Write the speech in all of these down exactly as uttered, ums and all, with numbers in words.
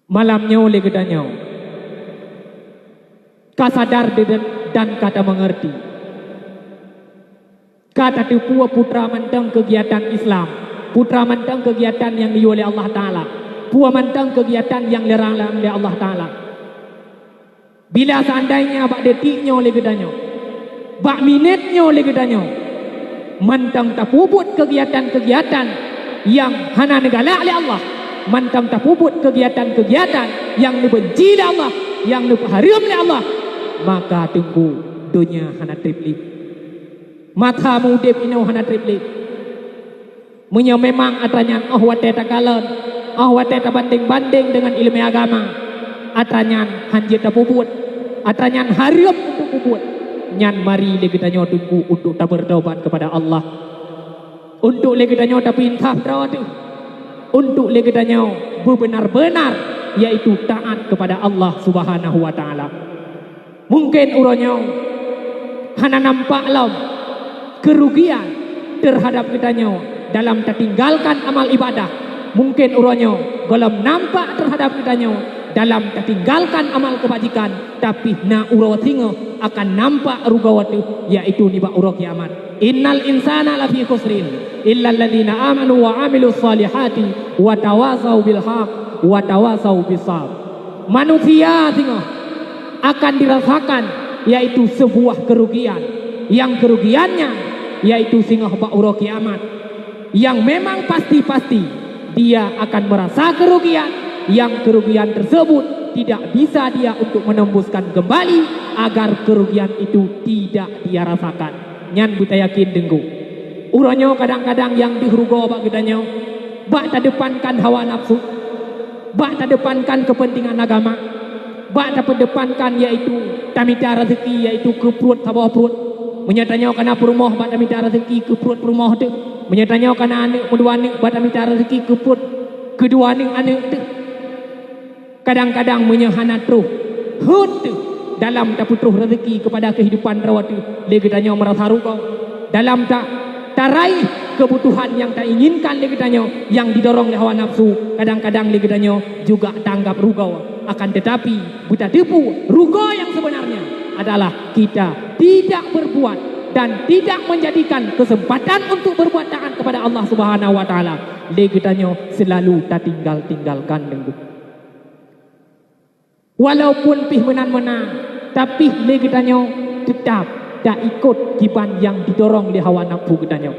Malam nyoe lé geutanyoe ka sadar de-, dan ka tameungeurti. Ka tateupeue peue mantong keugiatan Islam, peue mantong keugiatan nyang geuyue lé Allah Taala, peue mantong keugiatan nyang larang lé Allah Taala. Bila seandainya bak detik nyoe lé geutanyoe, bak minét nyoe lé geutanyoe, mantong tapeubuet keugiatan-keugiatan nyang hana neugalak lé Allah, mantong tapeubuet keugiatan-keugiatan nyang neubenci lé Allah, nyang neupeuhareuem lé Allah, maka teungku, donya hana treb lé. Masa meu-udeb inoe hana treb lé. Meunyoe memang atra nyan óh watée takalon, óh watée tabandeng-bandeng deungon iéleumé agama, atra nyan hanjeuet tapeubuet, atra nyan hareuem untuk peubuet, nyan mari lé geutanyoe teungku untuk tabeurtobat keupada Allah. Untuk lé geutanyoe tapeuintat droe teuh. Untuk lé geutanyoe beubeunar-beunar, yaitu taát keupada Allah Subhanahu wa Taala. Mungken uroe nyoe hana nampak lom keurugian teuhadab geutanyoe dalam tatinggalkan amal ibadah. Mungken uroe nyoe gohlom nampak teuhadab geutanyoe dalam tatinggalkan amal keubajikan, tapi na uroe singoh akan nampak rugoe teuh, yaitu nibak uroe kiamat. "Innal insana lafi khusrin, illal ladzina amanu wa amilus shalihati wa tawasau bil haq wa tawasau bis sabr." Manusia singoh akan dirasakan, yaitu sebuah kerugian. Nyang kerugian nyan, yaitu singoh bak uroe kiamat. Nyang memang pasti-pasti, dia akan merasa kerugian, nyang kerugian tersebut tidak bisa dia untuk menembuskan kembali agar kerugian itu tidak dia rasakan. Nyan beutayakin teungku. Uroe nyoe kadang-kadang nyang deuh rugoe bak geutanyoe, bak tadepankan hawa nafsu, bak tadepankan keupeuntengan agama, bak tapeudepankan yaitu tamita raseuki yaitu keu pruet saboh pruet. Meunyoe tanyoe kana peurumoh bak tamita raseuki keu pruet peurumoh teuh. Meunyoe tanyoe kana aneuëk meudua aneuëk bak tamita raseuki keu pruet keudua aneuëk aneuëk teuh. Kadang-kadang meunyoe hana troh hot teuh dalam tapeutroh raseuki keupada keuhidupan droe teuh, lé geutanyoe meurasa rugoe. Dalam ta-, taraih keubutuhan nyang tainginkan lé geutanyoe nyang didorong lé hawa nafsu, kadang-kadang lé geutanyoe juga taanggap rugoe. Akan tetapi, beutateupeue rugoe nyang sebenarnya adalah kita tidak berbuat dan tidak menjadikan kesempatan untuk berbuat taat kepada Allah Subhanahu wa Taala lé geutanyoe selalu tatinggal-tinggalkan teungku. Walaupun pih meunan-meunan, tapi lé geutanyoe teutab taikot kiban nyang didorong lé hawa nafsu geutanyoe.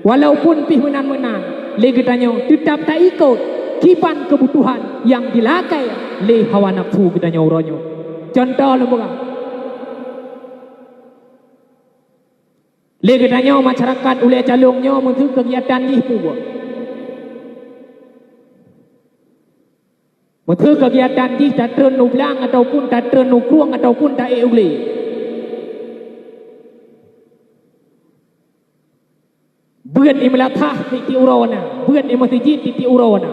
Walaupun pih meunan-meunan, lé geutanyoe teutab taikot kiban keubutuhan nyang dilakée lé hawa nafsu geutanyoe uroe nyoe. Cuntoh lôn peugah, lé geutanyoe masyarakat ulée calông nyoe meuseu keugiatan jih peue? Meuseu keugiatan jih tatreun u blang ataupun tatreun u krueng ataupun taék u glé. Beuet i meulatah tieb-tieb uroe na, beuet i meuseujid tieb-tieb uroe na.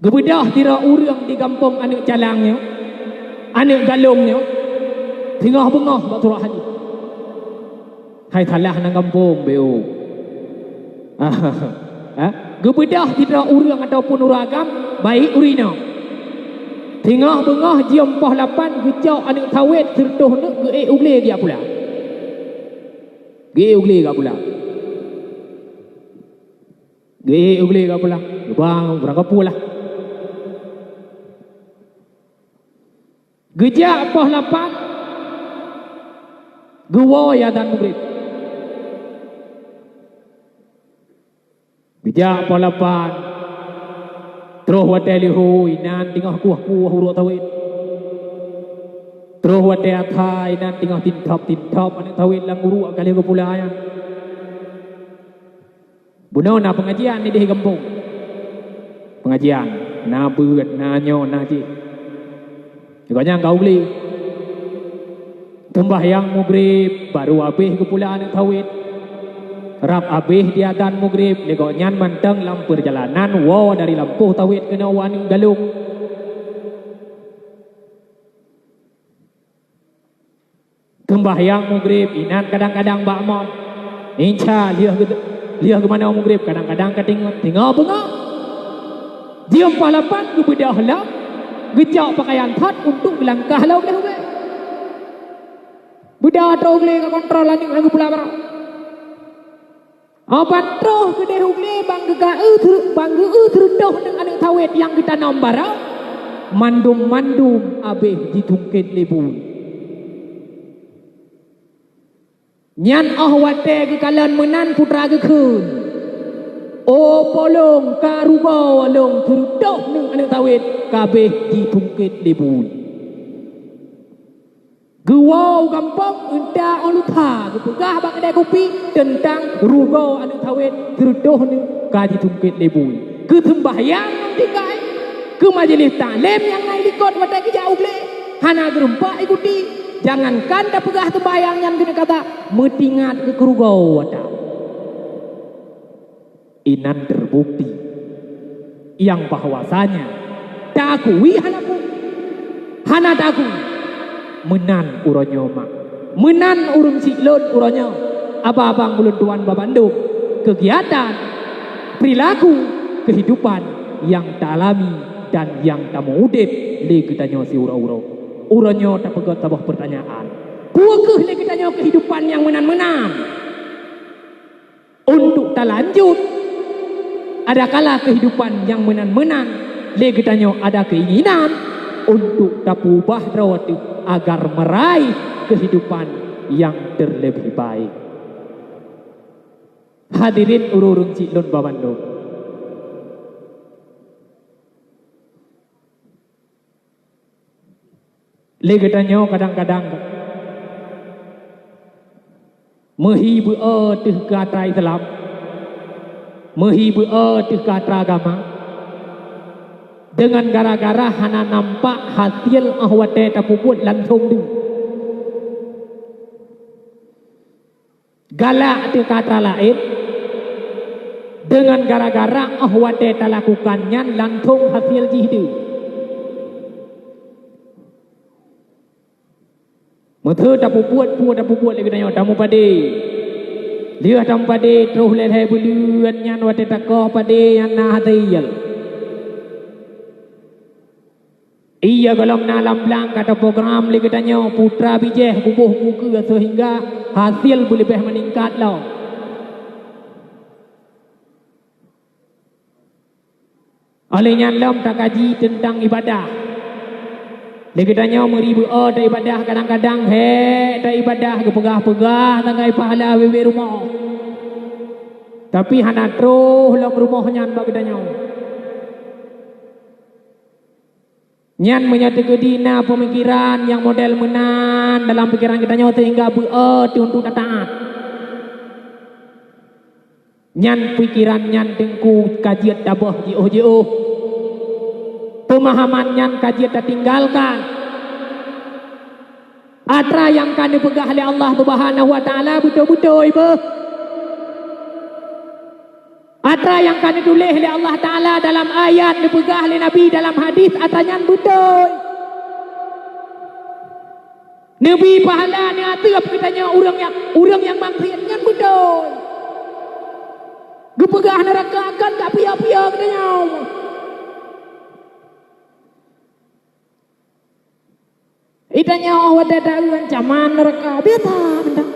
Geubeudôh sidroe ureuëng di gampông aneuëk calang nyoe, aneuëk galông nyoe, teungoh beungoh bak surah hadis. Hai salah nan gampông, beu. Ha? Geubeudôh sidroe ureuëng ataupun ureuëng agam, baik ureuëng inong. Teungoh beungoh jeuem poh lapan geucok aneuëk sawét sireutôh neuk geuék u glé geujak pulang. Geuék u glé geujak pulang. Geuék u glé geujak pulang. Geubang, beurangkapeue lah. Geujak poh lapan, geuwoe azan Maghrib. Geujak poh lapan, troh watée leuhô inan teungoh kueh-kueh uruek sawét. Troh watée asa inan teungoh tintop-tintop aneuëk sawét lam uruek ka lheueh geupula nyan. Bunoe na peungajian di deh gampông. Peungajian, na beuet, na nyoe, na jih. Gobnyan ka u glé. Seumbahyang Maghrib, barô habéh geupula aneuëk sawét. Rab habéh diazan Maghrib, lé gobnyan mantong lam peurjalanan woe dari lampôh sawét keunoe u aneuëk galông. Seumbahyang Maghrib inan kadang-kadang bak mon. Insya lheueh geu-, Lheueh geumanoe mugreb kadang-kadang ka tingoh, tingoh beungoh. Jeuem poh lapan geubeudôh lom, geucok peukayan thot untuk geulangkah lom lé hu glé. Beudôh troh glé ka kontrol aneuk nyang geupula baroe. Ban troh keudeh hu glé ban geuka-, eu, bang geu-, eu, seureutoh ngon aneuk sawét nyang geutanom baroe, mandum-mandum abéh jitungkét lé buet. Nyan óh watée geukalon meunan putra geukheun, "O polong, ka rugoe lôn, seureutoh ngon aneuk sawét ka béh jitungkét lé buet." Geuwoe u gampông, eunta óh lusa geupeugah bak keudai kupi teuntang rugoe aneuk sawét seureutoh ngon ka jitungkét lé buet. Keu seumbahyang ngon tinggai, keu majeulih taklém nyang na likot watée geujak u glé, hana geureumpok ikuti. Jangankan tapeugah seumbahyang nyan keuneuk kata, meutingat keu rugoe watée. Inan terbukti nyang bahwasanya taakui hana pun, hana taakui. Meunan uroe nyoe mak, meunan ureuëng siklon uroe nyoe, abang-abang ulôn tuan babandum, kegiatan, perilaku, kehidupan nyang taalami dan nyang tameuudeb lé geutanyoe siuroe-uroe. Uroe nyoe tapeugét saboh peurtanyaan, peu kheueh lé geutanyoe kehidupan nyang meunan-meunan? Untuk talanjut, adakala kehidupan nyang meunan-meunan lé geutanyoe ada keinginan untuk tapeubah droe teuh agar meraih kehidupan nyang terlebih baik. Hadirin ureuëng siklon babandum. Lé geutanyoe kadang-kadang meuhi beu-o teuh keu atra Islam, meuhi beu-o teuh keu atra agama, deungon gara-gara hana nampak hasil óh watée tapubuet langsong deuh. Galak teuka atra laén, deungon gara-gara óh watée talakukan nyan langsong hasil jih deuh. Meuteue tapubuet, peue tapubuet lé geutanyoe, tameupadé. Lheueh tameupadé troh lhée-lhée buleuen nyan watée takoh padé nyang na hasil. Iya gohlom na lam blang ka taprogram lé geutanyoe putra bijéh buboh bukeue seuhingga hasil beuleubeh meuningkat lom. Óh lheueh nyan lom takaji teuntang ibadah. Lé geutanyoe meuri beu-o taibadah kadang-kadang hék taibadah geupeugah-peugah sagai pahala ubé-ubé rumoh. Tapi hana troh lom rumoh nyan bak geutanyoe. Nyan meunyoe teukeudi na peumikiran nyang model meunan dalam pikeran geutanyoe seuhingga beu-o teuh untuk tataát. Nyan pikeran nyan teungku ka jeuet taböh jiôh-jiôh. Peumahaman nyan ka jeuet tatinggalkan. Atra nyang ka neupeugah lé Allah Subhanahu wa Taala beutôi-beutôi beuh. Atra nyang ka neutuléh lé Allah Taala dalam ayat, neupeugah lé Nabi dalam hadis, atra nyan beutôi. Neubi pahala neuateueb geutanyoe ureuëng nyang, ureuëng nyang maksiet nyan beutôi. Geupeugah neuraka kon ka piôh-piôh geutanyoe. Geutanyoe watée taeu ancaman neuraka, biasa mantong.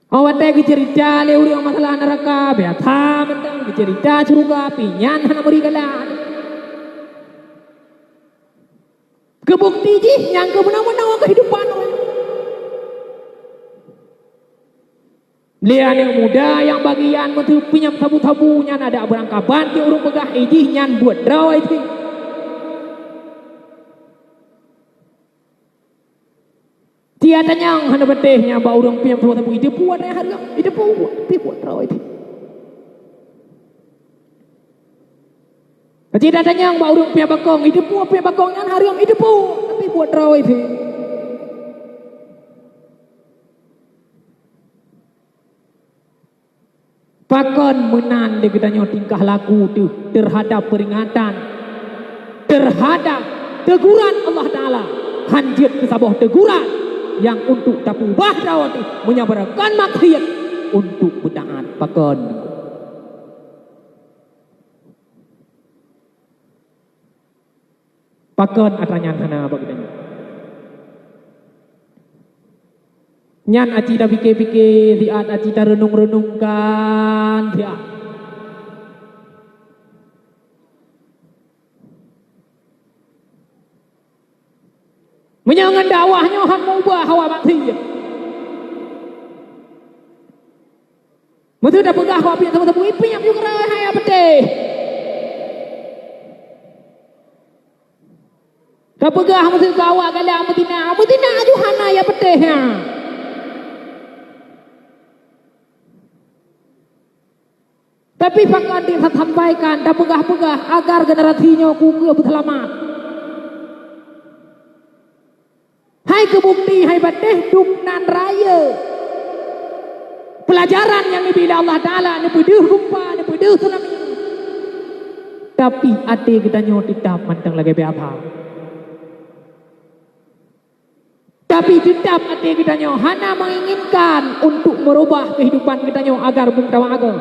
Óh watée geuceurita lé ureuëng masalah neuraka, biasa mantong, geuceurita syeuruga, pih nyan hana meuri galak. Keu bukeuti jih nyang keu meunoe-meunoe keuhidupan ureuëng. Lé aneuëk muda nyang bagian meuteupinyam sabu-sabu nyan adak beurangkaban di ureuëng peugah, "Eh, jih nyan buet droe teuh." Tia tanyong hana beuteh nyang bak ureuëng pinyam sabu-sabu, "Ih, teupeue atra hareuem, ih, teupeue, tapi buet droe teuh." Aci tatanyong bak ureuëng piah bakong, "Ih, teupeue piah bakong nyan hareuem, ih, teupeue, tapi buet droe teuh." Pakon meunan lé geutanyoe tingkah laku teuh teuhadab peuringatan, teuhadab teuguran Allah Taala, hanjeuet keu saboh teuguran. nyang untuk tapeubah droe teuh meunyoe barokon maksiet untuk beutaat. Pakon? Pakon atra nyan hana bak geutanyoe? Nyan aci tapike-pike siat, aci tareunong-reunongkan siat. Meunyoe ngon dakwah nyoe han meuubah hawa maksiet, meuseu tapeugah keu api nyang saboh-saboh, "Ipiep ju keureuh hai ya peutéh." Tapeugah meuseu keu awak galak meutina, meutina ju hana ya peutéh nyan. Tapi pakon disampaikan, tapeugah-peugah agar generasi nyoe keu keuh beuseulamat. Hai keu bukeuti, hai patéh dum nan rayeuk peulajaran nyang neubi lé Allah Taala, neupeudeuh geumpa, neupeudeuh tsunami. Tapi até geutanyoe teutab mantong lagée biasa. Tapi teutab até geutanyoe hana menginginkan untuk meurubah keuhidupan geutanyoe agar beumeutamah agam.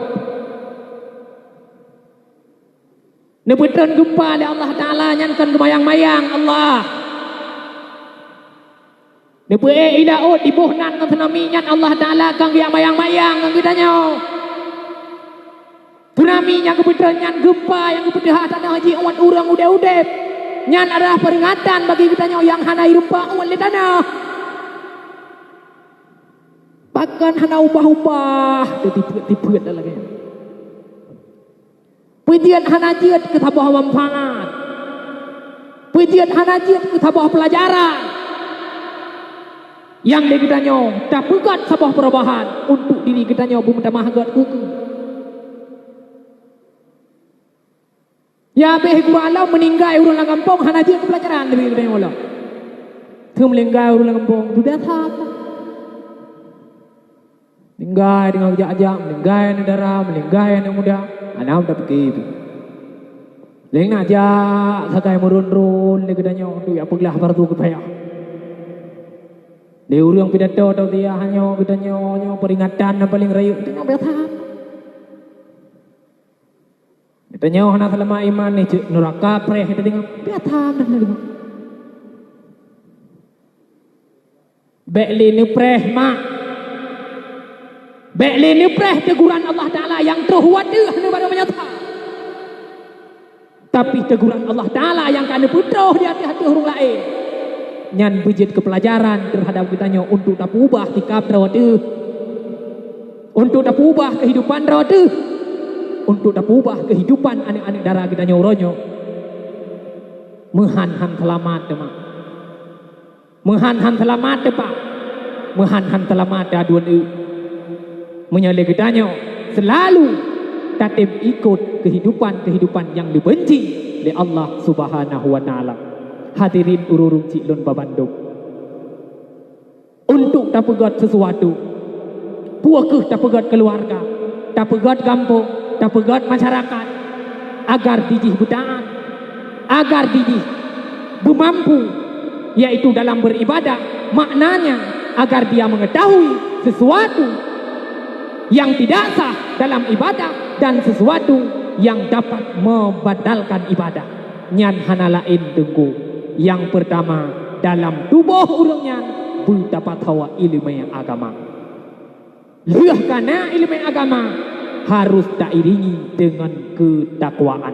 Neupeutrön geumpa lé Allah Taala nyan kon geumayang-mayang Allah. Neupeuék ié laôt diboh nan ngon tsunami nyan Allah Taala kon geuyang mayang-mayang ngon geutanyoe. Tsunami nyang geupeutrön nyan geumpa nyang geupeuteuhah tanoh jih ngon ureuëng udeb-udeb. Nyan adalah peuringatan bagi geutanyoe nyang hana irumpok ngon lé tanoh. Pakon hana ubah-ubah, teutipeuet-tipeuet lagée nyan. Peue jeuet hana jeuet keu saboh manfaat. Peue jeuet hana jeuet keu saboh peulajaran. Nyang lé geutanyoe tapeugét saboh peurubahan untuk diri geutanyoe beumeutamah gét keu keuh. Ya habéh gurée lom meuninggai ureuëng lam gampông hana jeuet keu peulajaran lé geutanyoe lom. Keu meuninggai ureuëng lam gampông tu biasa. Meuninggai deungon jak-jak, meuninggai aneuëk dara, meuninggai aneuëk muda, hana tapike pih. Leng na jak sagai meuron-ron lé geutanyoe untuk jak peuglah fardu kifayah. Lé ureuëng pidato tausiah nyoe geutanyoe nyoe peuringatan nyang paleng rayeuk geutanyoe biasa. Geutanyoe hana seulamat iman ni cit nuraka preh geutanyoe biasa geutanyoe. Bék lé neupreh mak. Bék lé neupreh teuguran Allah Taala nyang troh watée neubaru meunyoe. Tapi teuguran Allah Taala nyang ka neupeutroh di ateueh-ateueh ureuëng laén, nyan beujeuet keu peulajaran teuhadab geutanyoe untuk tapeubah sikap droe teuh, untuk tapeubah keuhidupan droe teuh, untuk tapeubah keuhidupan aneuëk-aneuëk dara geutanyoe uroe nyoe. Meuhan han seulamat teuma. Meuhan han seulamat teuh pak, meuhan han seulamat teuh aduen eu. Meunyoe lé geutanyoe seulalu tatem ikot keuhidupan-keuhidupan nyang geubeunci lé Allah Subhanahu wa Taala. Hadirin ureuëng-ureuëng chik lôn babandum, untuk tapeugét sesuatu, peue kheueh tapeugét keuluwarga, tapeugét gampông, tapeugét masyarakat, agar dijih beutaát, agar dijih beumampu, yaitu dalam beribadah, maknanya agar dia mengetahui sesuatu yang tidak sah dalam ibadah dan sesuatu yang dapat membatalkan ibadah. Nyan hana laén teungku. Nyang peurtama, dalam tuboh ureuëng nyan beutapat hawa iéleumé agama. Lheueh kana iéleumé agama harus tairingi deungon keutakwaan.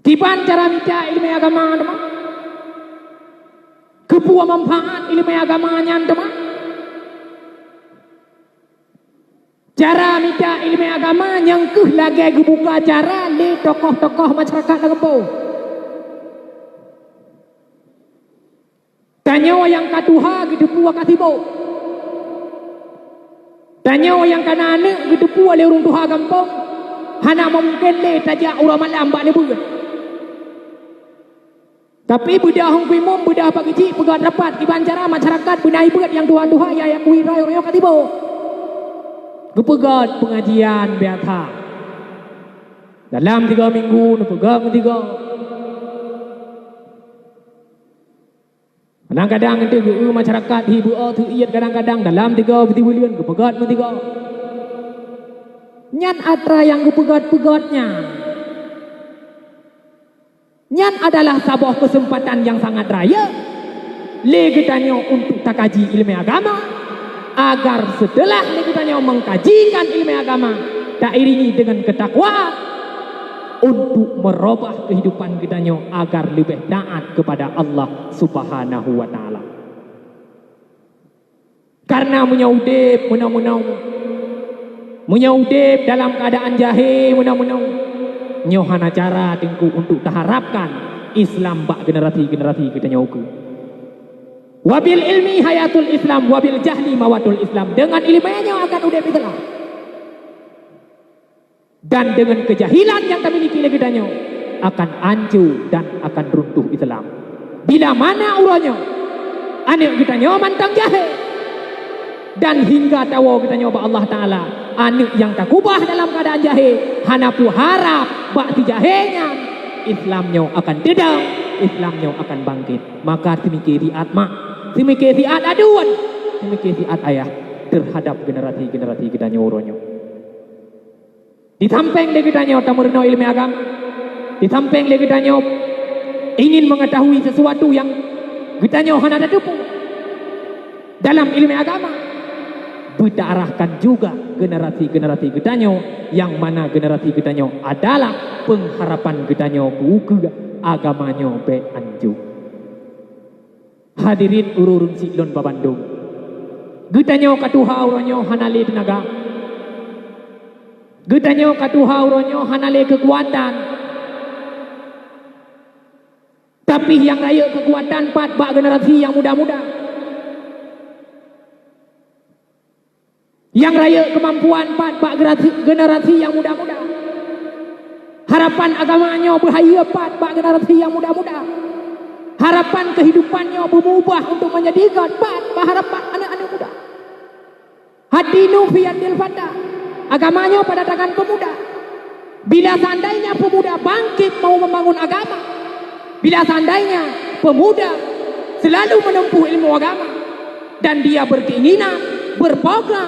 Kiban cara mita iéleumé agama teuma? Keupeue manfaat iéleumé agama nyan teuma? Cara mita iéleumé agama nyang kheueh lagée geubuka cara lé tokoh-tokoh masyarakat lam gampông. Tanyoe nyang ka tuha geuteupeue ka sibok. Tanyoe nyang kana aneuëk geuteupeue lé ureuëng tuha gampông, hana mungken lé tajak uroe malam bak neubeuet. Tapi beudoh hong kuimum, beudoh pageucik peugah rapat kiban cara masyarakat beunai beuet nyang tuha-tuha nyang akui roh-roh ka sibok. Geupeugét peungajian biasa. Dalam tiga minggu neupeugét meusigoe. Kadang-kadang eunteuk geu-eu masyarakat hi beu-o teuiet, kadang-kadang dalam tiga beuti buleuen geupeugöt meusigoe. Nyan atra nyang geupeugöt-peugöt nyan. Nyan adalah saboh keuseumpatan nyang sangat rayeuk lé geutanyoe untuk takaji ileumèe agama, agar seuteulah lé geutanyoe mengkajikan ileumèe agama, tairingi deungon keutakwaan untuk meurubah keuhidupan geutanyoe agar leubeh taat keupada Allah Subhanahu wa Ta'ala. Kareuna meunyoe udép meunoe-meunoe, meunyoe udép dalam keuadaan jahé meunoe-meunoe, nyoe hana cara Teungku untuk taharapkan Islam bak generasi-generasi geutanyoe ukeue. Wabil ilmi hayatul Islam, wabil jahli mawatul Islam. Deungon ileumèe nyoe akan udép Islam. Dan deungon keujahilan nyang tamiliki lé geutanyoe, akan anco dan akan runtuh Islam. Bila mana uroe nyoe, aneuk geutanyoe mantong jahé, dan hingga tawoe geutanyoe bak Allah Ta'ala, aneuk nyang takubah dalam keuadaan jahé, hana peuharab bak si jahé nyan, Islam nyoe akan teudong, Islam nyoe akan bangkét. Maka seumiké siat mak, seumiké siat aduen, seumiké siat ayah teuhadap generasi-generasi geutanyoe uroe nyoe. Di sampéng lé geutanyoe tameurunoe ileumèe agama, di sampéng lé geutanyoe ingin mengetahui sesuatu nyang geutanyoe hana tateupeue dalam ileumèe agama, beutaarahkan juga generasi-generasi geutanyoe, nyang mana generasi geutanyoe adalah pengharapan geutanyoe keu ukeue agama nyoe bèk anco. Hadirin ureuëng siklon babandum, geutanyoe ka tuha uroe nyoe hana lé teunaga. Geutanyoe ka tuha uroe nyoe hana lé keukuatan. Tapi nyang rayeuk keukuatan pat bak generasi nyang muda-muda. Nyang rayeuk keumampuan pat bak generasi, generasi nyang muda-muda. Harapan agama nyoe beuhayeue pat bak generasi nyang muda-muda. Harapan keuhidupan nyoe beumubah untuk meunjadi göt pat bak harapan aneuk-aneuk muda. Ad-dinu fi yadil fata. Agama nyoe pada tangan peumuda. Bila seandainya pemuda bangkit mau membangun agama, bila seandainya pemuda selalu menempuh ilmu agama dan dia berkeinginan, berprogram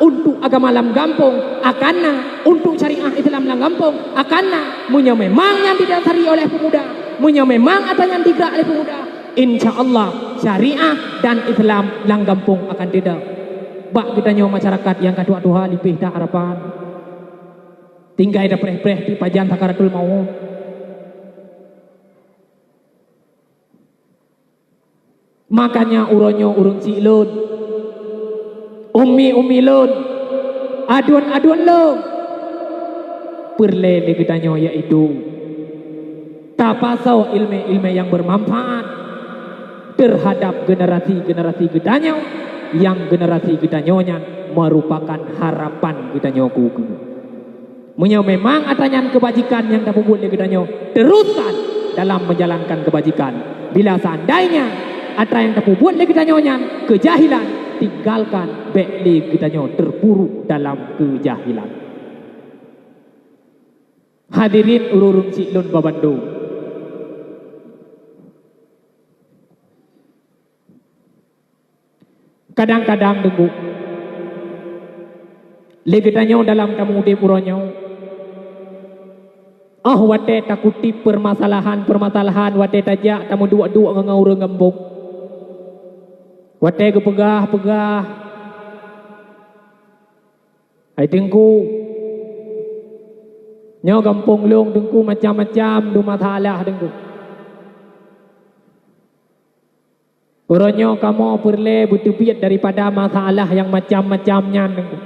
untuk agama lam gampông, akan na, untuk syariah Islam lam gampông, akan na, meunyoe memang nyan didasari oleh pemuda, meunyoe memang atra nyan digrak oleh pemuda, insya Allah syariah dan Islam lam gampông akan teudong. Bak geutanyoe masyarakat nyang ka tuha-tuha leubeh that harapan. Tinggai tapreh-preh di pajan sakaratul maut. Makanya uroe nyoe ureuëng siklon, ummi-ummi lôn, aduen-aduen lôn, peureulée lé geutanyoe yaitu tapasoe ileumèe-ileumèe nyang beumanfaat teuhadap generasi-generasi geutanyoe, nyang generasi geutanyoe nyan meurupakan harapan geutanyoe keu ukeue. Meunyoe memang atra nyan keubajikan nyang tapeubuet lé geutanyoe, teruskan dalam menjalankan keubajikan. Bila seandainya atra nyang tapeubuet lé geutanyoe nyan keujahilan, tinggalkan, bék lé geutanyoe teupuruk dalam keujahilan. Hadirin ureuëng siklon babandum. Kadang-kadang Teungku, lé geutanyoe dalam tameu udeb uroe nyoe, óh watée takuteb peumasalahan-peumasalahan watée tajak tameuduek-duek ngon ureuëng gampông, watée geupeugah-peugah, "Hai Teungku, nyoe gampông lôn Teungku macam-macam dum masalah Teungku." Uroe nyoe kamoe peureulée beuteubiet daripada masalah nyang macam-macam nyan Teungku.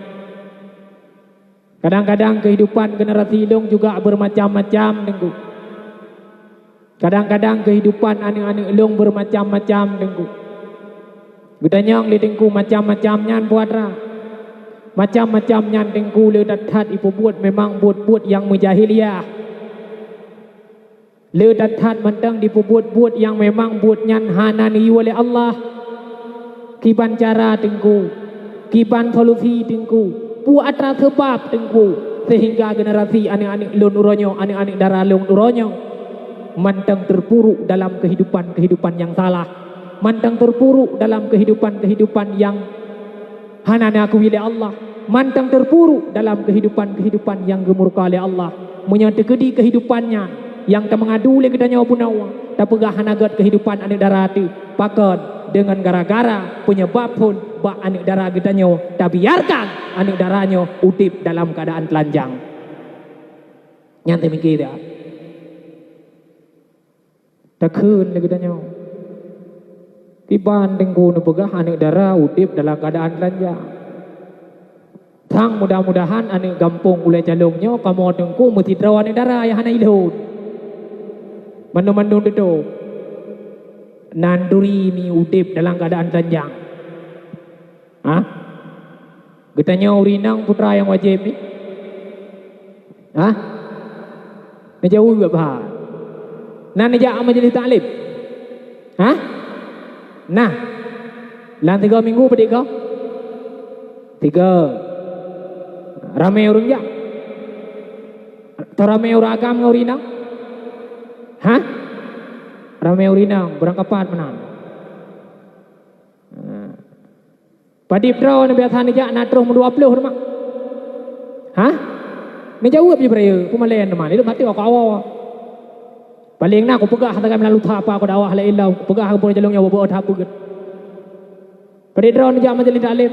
Kadang-kadang keuhidupan generasi lôn juga beureumacam-macam Teungku. Kadang-kadang keuhidupan aneuk-aneuk lôn beureumacam-macam Teungku. Geutanyong lé Teungku macam-macam nyan peue atra. Macam-macam nyan Teungku le that-that ipeubuet memang buet-buet nyang meujahiliah. Le that-that mantong dipeubuet buet nyang memang buet nyan hana neuyue lé Allah. Kiban cara Teungku, kiban solusi Teungku, peue atra seubab Teungku, sehingga generasi aneuk-aneuk lôn uroe nyoe, aneuk-aneuk dara lôn uroe nyoe mantong teupuruk dalam keuhidupan-keuhidupan nyang salah. Mantong teupuruk dalam keuhidupan-keuhidupan nyang hana neuakui lé Allah, mantong teupuruk dalam keuhidupan-keuhidupan nyang geumurka lé Allah. Meunyoe teukeudi keuhidupan nyan nyang tameungadu lé geutanyoe bunoe, tapeugah hana gét keuhidupan aneuk dara teuh, pakon deungon gara-gara peunyebab phon bak aneuk dara geutanyoe tabiarkan aneuk dara nyoe udeb dalam keuadaan teulanjang. Nyan teumike dak? Takheun lé geutanyoe. Kiban teungku neupeugah aneuk dara udeb dalam keuadaan teulanjang. Sang mudah-mudahan aneuk gampông Ulée Calông nyoe kamoe teungku meusidroe aneuk dara nyang hana ilôn. Mandum-mandum teutôp. Nan turi mi udeb dalam keuadaan teulanjang. Hah? Geutanyoe ureueng inong peue teuma nyang wajéb nyoe? Hah? Neujaweueb bah. Na neujak majelis taklim? Hah? Nah. Lam tiga minggu padit ka? Tiga. Ramé ureueng jak? Atau ramé ureueng agam ngon ureueng inong? Hah? Ramé ureueng inong, beurangkapat meunan. Padit droe neubiasa neujak na troh meudua ploh teuma? Hah? Neujaweueb jih peue rayeuk, peumalèe teuma, ilôn hati awak-awak. Paleng na kupeugah sagai meulalu that apa kudakwah lé ilôn, kupeugah keu Ulée Calông nyoe beubaôt that beugét. Padit droe neujak majelis taklim?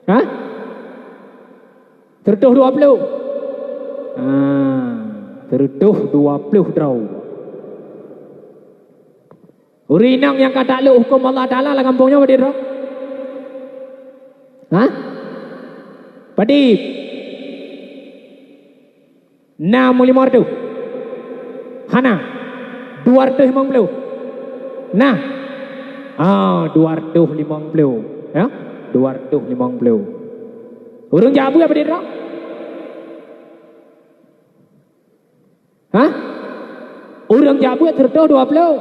Hah? Seureutôh dua ploh? Ah, seureutôh dua ploh droe. Ureueng inong nyang ka taklok huköm Allah Taala lam gampông nyoe padit droe? Hah? Padit? Na meulimong reutôh? Hana. Dua reutôh limong ploh? Na. Ah, dua reutôh limong ploh. Ya? Dua reutôh limong ploh. Ureueng jak beuet padit droe? Hah? Ureueng jak beuet seureutôh dua ploh.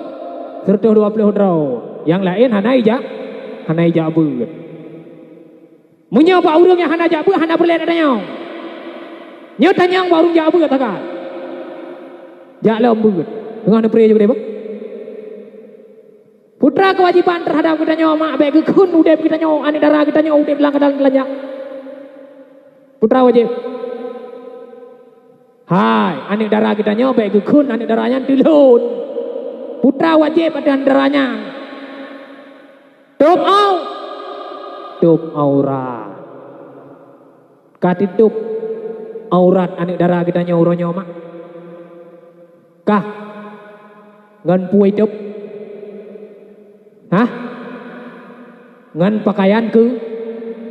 Seureutôh dua ploh droe. Nyang laén hana ijak, hana ijak beuet. Meunyoe bak ureueng nyang hana jak beuet, hana peureulée tanyong. Nyoe tanyong bak ureueng jak beuet sagai. Jak lom beuet. Teungoh neupré ju keudeh, bah. Peue teuma keuwajéban teuhadab geutanyoe mak, bék geukheun udeb geutanyoe, aneuk dara geutanyoe udeb lam keuadaan teulanjang. Peue teuma wajéb? Hai, aneuk dara geutanyoe bék geukheun aneuk dara nyan teulhon. Peue teuma wajéb ateueh aneuk dara nyan? Tôb au-, tôb aurat. Ka teutôb aurat aneuk dara geutanyoe uroe nyoe mak? Kah? Ngon peue itôb? Hah? Ngon peukayan keu-,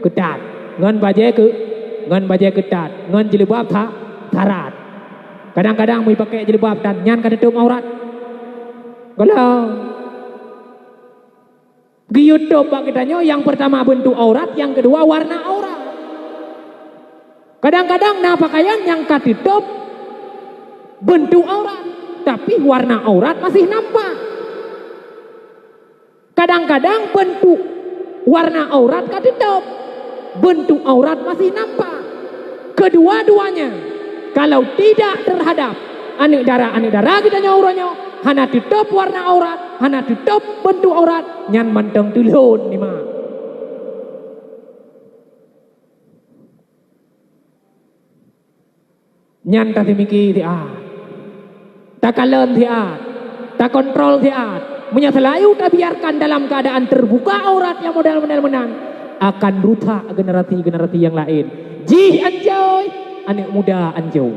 keutat, ngon bajée keu-, ngon bajée keutat, ngon jilbab sa-, sarat. Kadang-kadang meupakée jilbab tan, nyan ka teutôb aurat. Gohlom. Geuyue tôb bak geutanyoe, nyang peurtama beuntuk aurat, nyang keudua warna aurat. Kadang-kadang na peukayan nyang ka teutôb beuntuk aurat, tapi warna aurat masih nampak. Kadang-kadang beuntuk warna aurat ka teutôb, beuntuk aurat masih nampak. Kedua-duanya, kalau tidak terhadap aneuk dara-aneuk dara geutanyoe uroe nyoe, hana teutôb warna aurat, hana teutôb beuntuk aurat, nyan mantong teulhon nima. Nyan taseumiki siat, takalon siat, takontrol siat. Meunyoe seulalu tabiarkan dalam keuadaan teubuka aurat nyang model-model meunan, akan rusak generasi-generasi nyang laén. Jih ancôi, aneuk muda ancôi.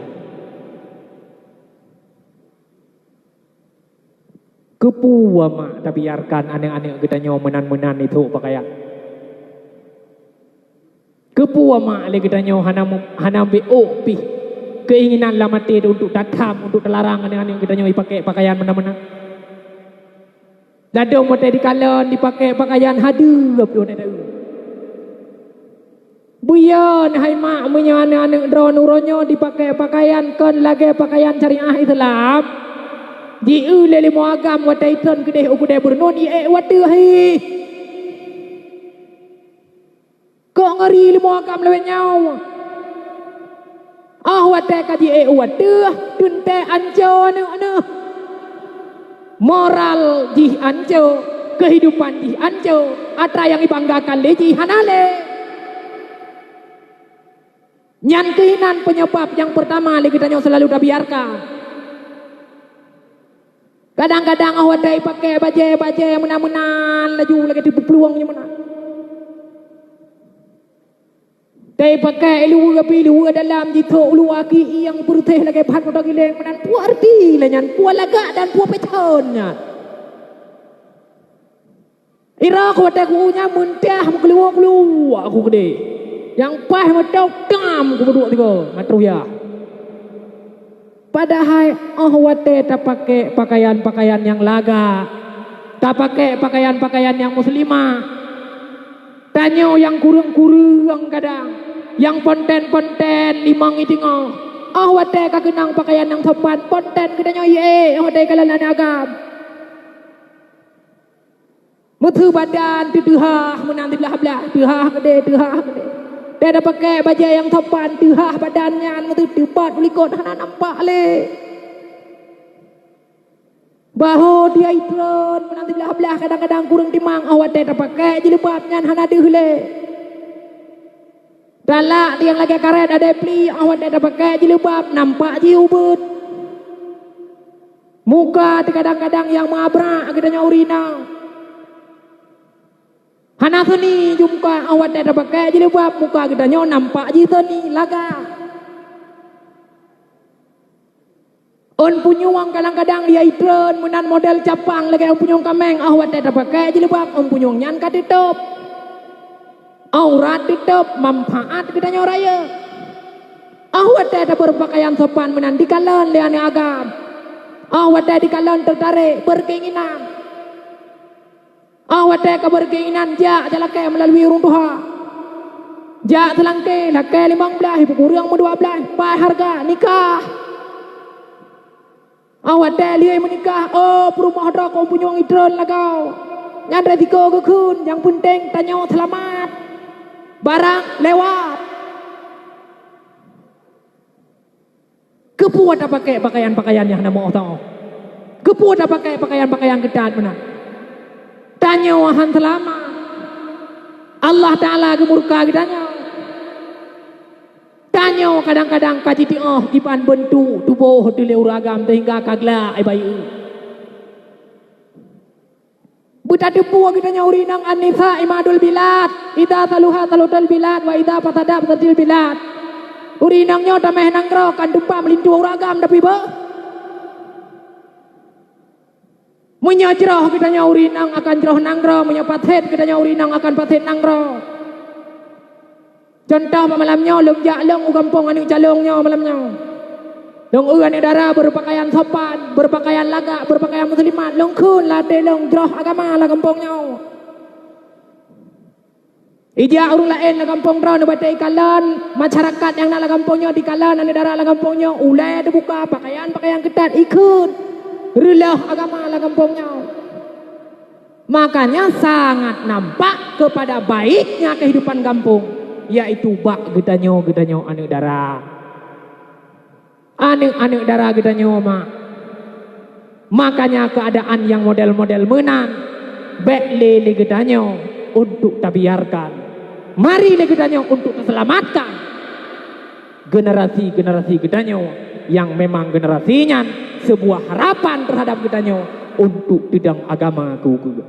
Keupeue mak tabiarkan aneuk-aneuk geutanyoe meunan-meunan jisôk peukayan? Keupeue mak lé geutanyoe hana mu-, hana beuôk pih keuinginan lam até untuk tatham, untuk talarang aneuk-aneuk geutanyoe jipakée peukayan meunan-meunan? Ladôm watée jikalon jipakée peukayan hadeueb dua teuh. Beuyon hai mak, meunyoe aneuk-aneuk droeneuh uroe nyoe jipakée peukayan kon lagée peukayan syariah Islam, jieu lé leumo agam watée jitreun keudeh u keudée beureunon, jiék u ateueh. Kok ngeuri leumo agam lawét nyoe? Óh watée ka jiék u ateueh, teuntée ancô aneuk-aneuk. Moral jih anco, keuhidupan jih anco, atra nyang jibanggakan lé jih hana lé. Nyan keuh nan peunyeubab nyang peurtama lé geutanyoe seulalu tabiarkan. Kadang-kadang 'oh watèe jipakèk bajèe-bajèe meunan-meunan laju lagèe teupeuplueng nyoe meunan. Teuh jipakèk iluweue, tapi iluweue dalam jithok u luwa, ki nyang beureuséh lagèe bahan meuto giléng meunan, peue arti lé nyan, peue lagak dan peue peucon nyan. Irok watèe ku nyan meuntah meukeuluwa-keuluwa ku keudéh. Nyang paih meutok tam ku peuduek tiga meutroh yah. Padahai 'oh watèe tapakèk pakaian-pakaian nyang lagak, tapakèk pakaian-pakaian nyang muslimah, tanyoe nyang kureueng-kureueng kadang, nyang ponten-ponten limong i teungoh, 'oh watèe ka keunong pakaian nyang sopan, ponten geutanyoe ié 'oh watèe kalon aneuk agam. Meuteue badan teuteuhah meunan siblah-blah, teuhah keudéh, teuhah keudéh. Dan tapakèk bajèe nyang sopan, teuhah badan nyan meuteue teubat u likot hana nampak lé. Bahu dia itreun meunan siblah-blah, kadang-kadang kureueng timang 'oh watèe tapakèk jilbab nyan hana deuh lé. Galak nyang lagèe karét adak pli 'oh watèe tapakèk jilbab nampak jih ubeut. Muka teuh kadang-kadang nyang meuabrak geutanyoe ureueng inong. Hana seuni ju muka 'oh watèe tapakèk jilbab, muka geutanyoe nampak jih seuni lagak. Ôn punyueng kadang-kadang dia itreun meunan model capang lagèe ôn punyueng kaméng, 'oh watèe tapakèk jilbab ôn punyueng nyan ka teutôb. Aurat teutôb, manfaat geutanyoe rayeuk. 'Oh watèe tabeurpakaian sopan meunan dikalon lé aneuk agam. 'Oh watèe dikalon teutarek beurkeinginan. 'Oh watèe ka beurkeinginan jak jalakèe meulalui ureueng tuha. Jak seulangké, lakèe limong blaih, peukureueng meudua blaih, paih hareuga, nikah. 'Oh watèe lheueh meunikah, oh, peurumoh droe keu punyueng itreun lagoe. Nyan resiko geukheun, nyang peunteng tanyoe seulamat. Barang lewat. Keupeue tapakèk pakaian-pakaian nyang hana meuoh-oh? Keupeue tapakèk pakaian-pakaian keutat meunan? Tanyoe han seulamat. Allah Taala geumurka geutanyoe. Tanyoe kadang-kadang ka jiteuôh iban beuntuk tuboh teuh lé ureueng agam sehingga ka glak ai bayeue. Beutateupeue geutanyoe ureueng inong, "An-nisa imadul bilad, idza saluhat saluhatil bilad, wa idza fasadat fasadil bilad." Ureueng inong nyoe tamèh nanggroe, kan teumpat meulinto ureueng agam tapi beuh. Meunyoe jroh geutanyoe ureueng inong akan jroh nanggroe, meunyoe paset geutanyoe ureueng inong akan paset nanggroe. Cuntoh bak malam nyoe, lôn jak lôn u gampông aneuk calông nyoe malam nyoe. Lôn eu aneuk dara beurpakaian sopan, beurpakaian lagak, beurpakaian muslimat, lôn kheun lam até lôn jroh agama lam gampông nyoe. Ijak ureueng laén lam gampông droeneuh batèe ikalon, masyarakat nyang na lam gampông nyoe dikalon aneuk dara lam gampông nyoe, ulèe teubuka, pakaian-pakaian keutat ikheun, reuloh agama lam gampông nyoe. Makanya sangat nampak kepada baiknya kehidupan gampông, yaitu bak geutanyoe, geutanyoe aneuk dara. Aneuk-aneuk dara geutanyoe, mak. Makanya keadaan nyang model-model meunan bèk lé lé geutanyoe untuk tabiarkan. Mari lé geutanyoe untuk taseulamatkan generasi-generasi geutanyoe nyang memang generasi nyan seubuah harapan teuhadap geutanyoe untuk teudong agama keu-keu.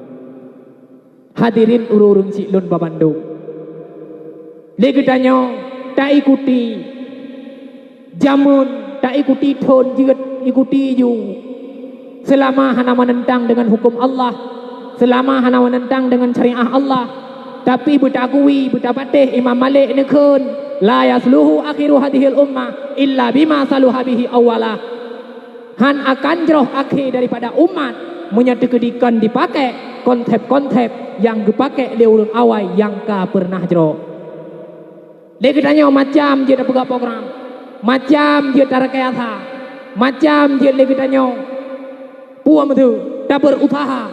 Hadirin ureueng-ureueng syiek lôn babandum, lé geutanyoe taikuti jameun, taikuti thon jeuet, ikuti ju. Seulama hana meunentang deungon huköm Allah, seulama hana meunentang deungon syariah Allah, tapi beutagui, beutapatéh Imam Malik neukheun, "La yasluhu akhiru hadhil ummah illa bima saluha bihi awwalah." Han akan jroh akhé daripada umat meunyoe teukeudi kon dipakék konsep-konsep nyang geupakék lé ureueng awai nyang ka peureunah jroh. Lé geutanyoe macam jeuet tapeugah program, macam jeuet tarekayasa, macam jeuet lé geutanyoe peue meuteue tabeuruseuha.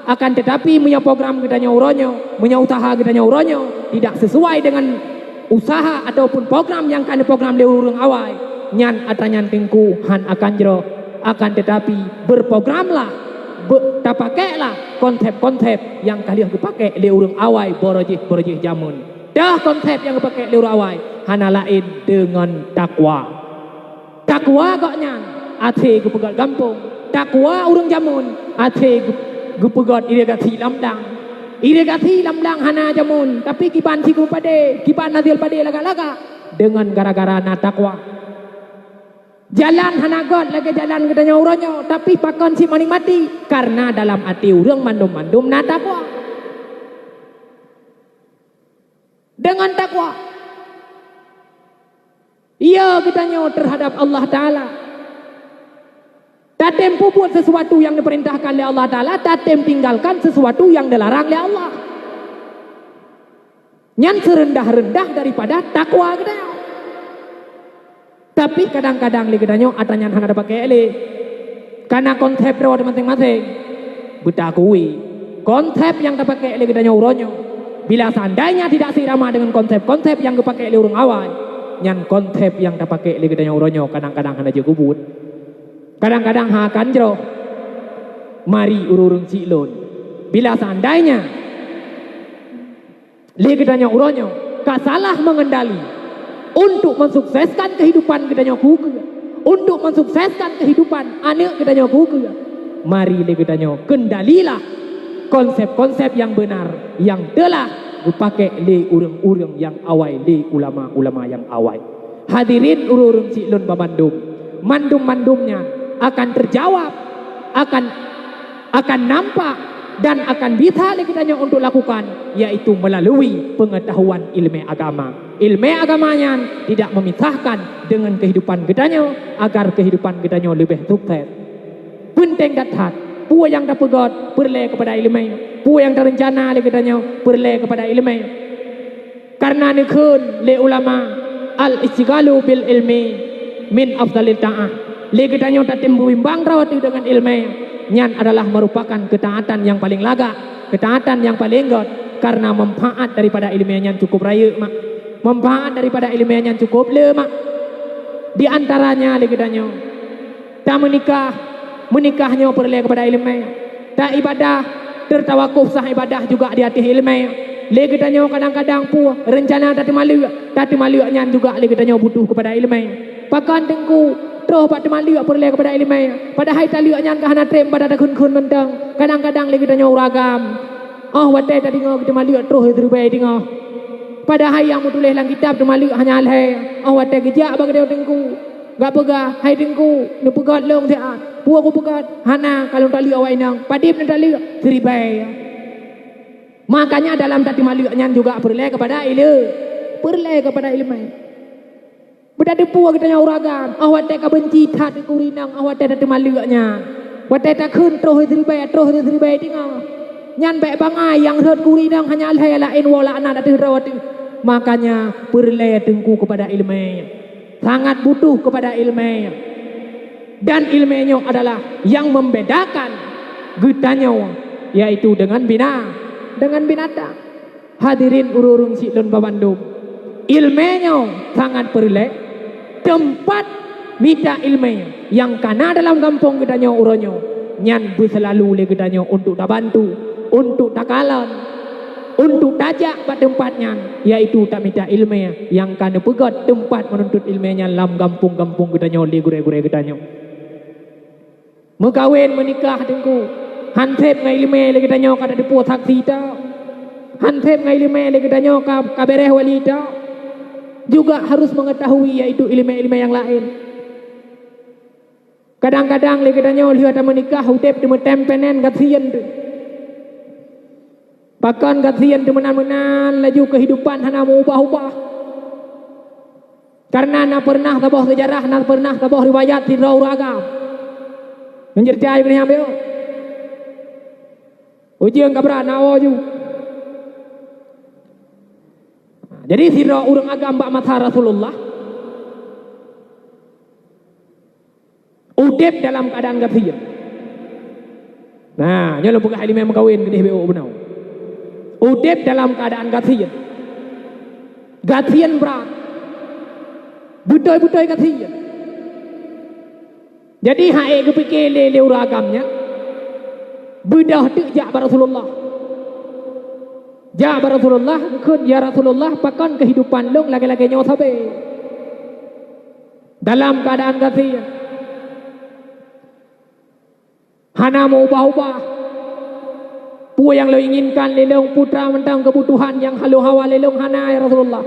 Akan teutapi, meunyoe program geutanyoe uroe nyoe, meunyoe useuha geutanyoe uroe nyoe tidak sesuai deungon useuha ataupun program nyang ka neuprogram lé ureueng awai, nyan atra nyan teungku han akan jroh. Akan teutapi, beurprogramlah Be-, tapakeklah konsep-konsep nyang ka lheueh geupakek lé ureuëng awai barô jih-barô jih jameun. Dah konsep nyang geupakek lé ureuëng awai hana laén deungon takwa. Takwa gobnyan até geupeugét gampông. Takwa ureuëng jameun até geu-, geupeugét irigasi lam blang. Irigasi lam blang hana jameun, tapi kiban sigoe padé, kiban hasil padé lagak-lagak deungon gara-gara na takwa. Jalan hana gét lagée jalan geutanyoe uroe nyoe, tapi pakon cit manikmati, karena dalam até ureuëng mandum-mandum na takwa. Deungon takwa, iya geutanyoe terhadap Allah Taala. Tatem peubuet sesuatu nyang diperintahkan lé Allah Taala, tatem tinggalkan sesuatu nyang dilarang lé Allah. Nyan seureundah-reundah daripada takwa geutanyoe. Tapi kadang-kadang lé geutanyoe atra nyan hana tapakek lé. Kana konsep droe maséng-maséng. Beutakui konsep nyang tapakek lé geutanyoe uroe nyoe. Bila seandainya tidak seirama dengan konsep-konsep nyang geupakek lé ureuëng awai, nyan konsep nyang tapakek lé geutanyoe uroe nyoe kadang-kadang hana jeuet geubuet. Kadang-kadang ha akan jroh. Mari ureuëng-ureuëng siklon. Bila seandainya lé geutanyoe uroe nyoe ka salah mengendali untuk mensukseskan kehidupan geutanyoe keukeu, untuk mensukseskan kehidupan aneuk geutanyoe keukeu, mari lé geutanyoe kendalilah konsep-konsep nyang beunar nyang teulah geupakek lé ureuëng-ureuëng nyang awai, lé ulama-ulama nyang awai. Hadirin ureuëng-ureuëng siklon banmandum, mandum-mandum nyan akan terjawab, akan akan nampak dan akan bisa lé geutanyoe untuk lakukan, yaitu melalui pengetahuan ilmu agama. Ilmu agama nyan tidak memisahkan dengan kehidupan geutanyoe agar kehidupan geutanyoe leubeh sukses. Penting that-that, peue nyang tapeugét peureulée keupada ilmu, peue nyang tarencana lé geutanyoe peureulée keupada ilmu. Karena neukheun lé ulama, "Al-isytighalu bil ilmi min afdhalit ta'ah." Lé geutanyoe tatem beubimbang droe ateueh deungon ilmu, nyan adalah merupakan keutaatan nyang paleng lagak, keutaatan nyang paleng gét, karena manfaat daripada ilmu nyan cukup rayeuk mak. Manfaat daripada ilmu nyan cukup le mak. Di antaranya lé geutanyoe tameunikah, meunikah nyoe peureulée keupada ilmu. Ta ibadah, teutawakuf sah ibadah juga di ateueh ilmu. Lé geutanyoe kadang-kadang peue rencana tateumaleuek, tateumaleuek nyan juga lé geutanyoe butuh keupada ilmu. Pakon teungku, troh bak teumaleuek peureulée keupada ilmu, padahai taleuek nyan ka hana treb bak takheun-kheun mantong. Kadang-kadang lé geutanyoe ureuëng agam, óh watée tadeungoe geuteumaleuek troh siribée deungoe. Padahai nyang meutuléh lam kitab teumaleuek hana lhée, óh watée geujak bak geutanyoe teungku. Gak peugah, "Hai teungku, neupeugét lôn siat." "Peue kupeugét?" "Hana, ka lôn taleuek awai nang." "Padub neutaleuek?" "Siribée." Makanya dalam tateumaleuek nyan juga peureulée keupada ileu-, peureulée keupada ilmu. Beutateupeue geutanyoe ureuëng agam, óh watée ka beunci that keu ureuëng inong, óh watée tateumaleuek nyan. Watée takheun troh siribée, troh siribée teungoh. Nyan bék bangai nyang rhot keu ureuëng inong hanya lhée laén woe laknat ateueh droe teuh. Makanya peureulée teungku keupada ilmu. Sangat butuh keupada ilmu. Dan ilmu nyoe adalah nyang membedakan geutanyoe, yaitu dengan bina-, dengan binatang. Hadirin ureuëng-ureuëng siklon banmandum, ilmu nyoe sangat peureulée. Teumpat mita ilmu nyang ka na dalam gampông geutanyoe uroe nyoe, nyan beuseulalu lé geutanyoe untuk tabantu, untuk takalon, untuk tajak bak teumpat nyan, yaitu tamita ilmu nyang ka neupeugét teumpat meununtut ilmu nyan lam gampông-gampông geutanyoe lé gurée-gurée geutanyoe. Meukawen, meunikah teungku, han seb ngon ilmu lé geutanyoe ka tateupeue saksi ta, han seb ngon ilmu lé geutanyoe ka, ka béréh wali ta, juga harus mengetahui yaitu ilmu-ilmu nyang laén. Kadang-kadang lé geutanyoe lheueh tameunikah udeb teumeutem pénen gasien teuh. Pakon gasien teumeunan-meunan laju keuhidupan hana meuubah-ubah. Karena na peureunah saboh seujarah, na peureunah saboh riwayat sidroe ureuëng agam. Meunyeureuti ayeueng nyan beu. Ujeuen ka brat na woe ju. Jadi sidroe ureuëng agam bak masa Rasulullah udeb dalam keuadaan gasien. Nah, nyoe lôn peugah ilmu meukawen keudeh beu bunoe. Udeb dalam keuadaan gasien. Gasien brat. Beutôi-beutôi gasien. Jadi hai geupike lé, lé ureuëng agam nyan. Beudôh teuk jak bak Rasulullah. Jak bak Rasulullah, geukheun, "Ya Rasulullah, pakon keuhidupan lôn lagée-lagée nyoe sabe? Dalam keuadaan gasien, hana meu-ubah-ubah. Peue nyang lôn inginkan lé lôn, putra mantong keubutuhan nyang halo hawa lé lôn hana, ya Rasulullah."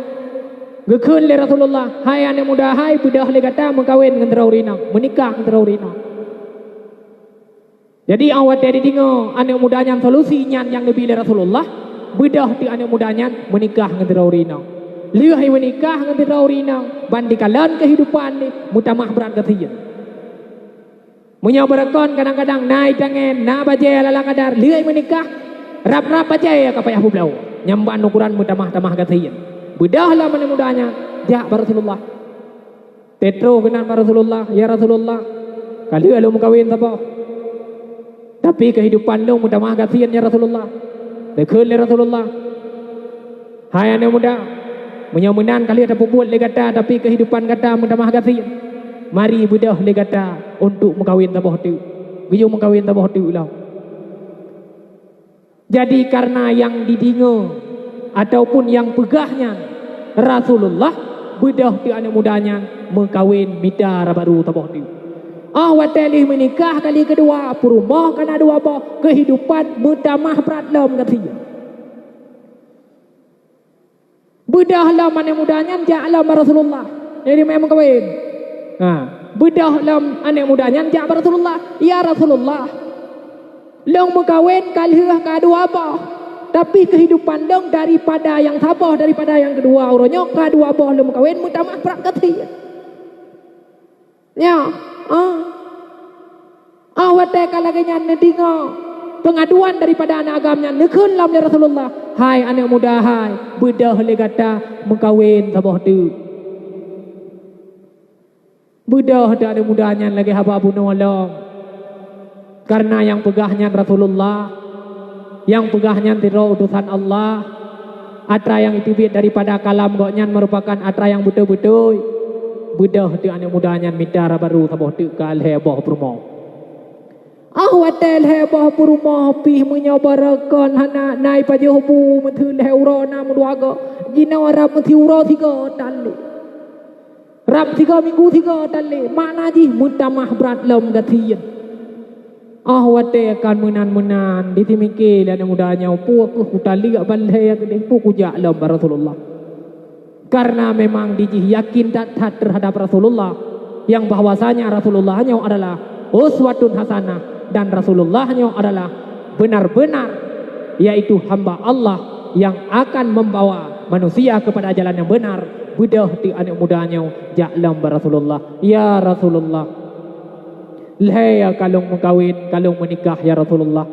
Geukheun lé Rasulullah, "Hai aneuëk muda hai, beudôh lé gata meukawen ngon droe ureuëng inong, meunikah ngon droe ureuëng inong." Jadi, óh watée jideungoe aneuëk muda nyan solusi nyan nyang neubi lé Rasulullah, beudôh teuk aneuëk muda nyan meunikah ngon droe ureuëng inong. Lheueh meunikah ngon droe ureuëng inong, ban dikalon keuhidupan jih meutamah brat gasien. Meunyoe beureukan kadang-kadang na itangen, na bajée ala-ala kadar, lheueh meunikah, rab-rab bajée ka payah peubloe. Nyan ban ukuran meutamah-tamah gasien. Beudôh lom aneuëk muda nyan jak bak Rasulullah. Teutroh keunan bak Rasulullah, "Ya Rasulullah, ka lheueh lôn meukawen saboh. Tapi keuhidupan lôn meutamah gasien, ya Rasulullah." Geukheun lé Rasulullah, "Hai aneuëk muda, meunyoe meunan ka lheueh tapeubuet lé gata, tapi keuhidupan gata meutamah gasien, mari beudôh lé gata untuk meukawen saboh teuk. Geuyue meukawen saboh teuk lom." Jadi, kareuna nyang dideungoe ataupun nyang peugah nyan Rasulullah, beudôh teuk aneuëk muda nyan meukawen mita rab barô saboh teuk. Óh watée lheueh meunikah kali keudua, peurumoh ka na dua boh, keuhidupan meutamah brat lom gasien. Beudôh lom aneuëk muda nyan jak lom bak Rasulullah. Jadi, memang meukawen. Ha, beudôh lom aneuëk muda nyan jak bak Rasulullah, "Ya Rasulullah, lôn meukawen ka lheueh ka dua boh, tapi keuhidupan lôn daripada nyang saboh, daripada nyang keudua uroe nyoe ka dua boh lôn meukawen meutamah brat gasien." Nyoe, ah. Óh watée ka lagée nyan neudeungoe peungaduan daripada aneuëk agam nyan, neukheun lom lé Rasulullah, "Hai aneuëk muda hai, beudôh lé gata meukawen saboh teuk. Beudôh teuk aneuëk muda nyan lagée haba bunoe lom. Kareuna nyang peugah nyan Rasulullah, nyang peugah nyan sidroe utosan Allah, atra nyang jiteubiet daripada kalam gobnyan meurupakan atra nyang beutôi-beutôi. Beudôh teuk aneuëk muda nyan mita rab barô saboh teuk ka lhée boh peurumoh." Óh watée lhée boh peurumoh pih, meunyoe beureukan hana na ipajoh bu, meuteun lhée uroe na meudua goe, jinoe rab meusiuroe sigoe tan lé. Rab sigoe minggu sigoe tan lé, makna jih meutamah brat lom gasien. Óh watée ka meunan-meunan, jiteumiké lé aneuëk muda nyoe, "Peue kheueh kutaleuek ban lhée keudeh, peue kujak lom bak Rasulullah?" Kareuna memang jih yakin that-that teuhadab Rasulullah, nyang bahwasanya Rasulullah nyoe adalah uswatun hasanah, dan Rasulullah nyoe adalah benar-benar, yaitu hamba Allah yang akan membawa manusia kepada jalan yang benar. Beudôh teuk aneuëk muda nyoe jak lom bak Rasulullah, "Ya Rasulullah, lhée ka lôn meukawen, ka lôn meunikah, ya Rasulullah,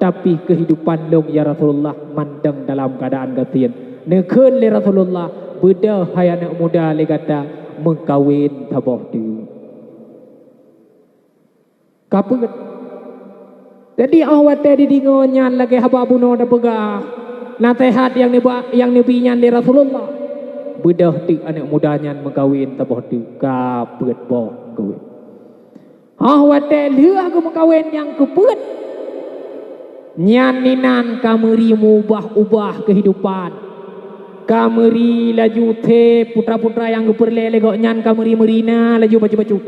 tapi keuhidupan lôn, ya Rasulullah, mantong dalam keuadaan gasien." Neukheun lé Rasulullah, "Beudôh hai aneuëk muda lé gata meukawen saboh teuk." Ka peuet. Jadi, óh watée jideungoe nyan lagée haba bunoe tapeugah, naseuhat nyang neuba-, nyang neubi nyan lé Rasulullah, beudôh teuk aneuëk muda nyan meukawen saboh teuk, ka peuet boh meukawen. Óh watée lheueh geumeukawen nyang keupeuet, nyan inan ka meuri meubah-ubah keuhidupan. Ka meuri laju theb putra-putra nyang geupeureulée lé gobnyan ka meuri-meuri na laju bacut-bacut.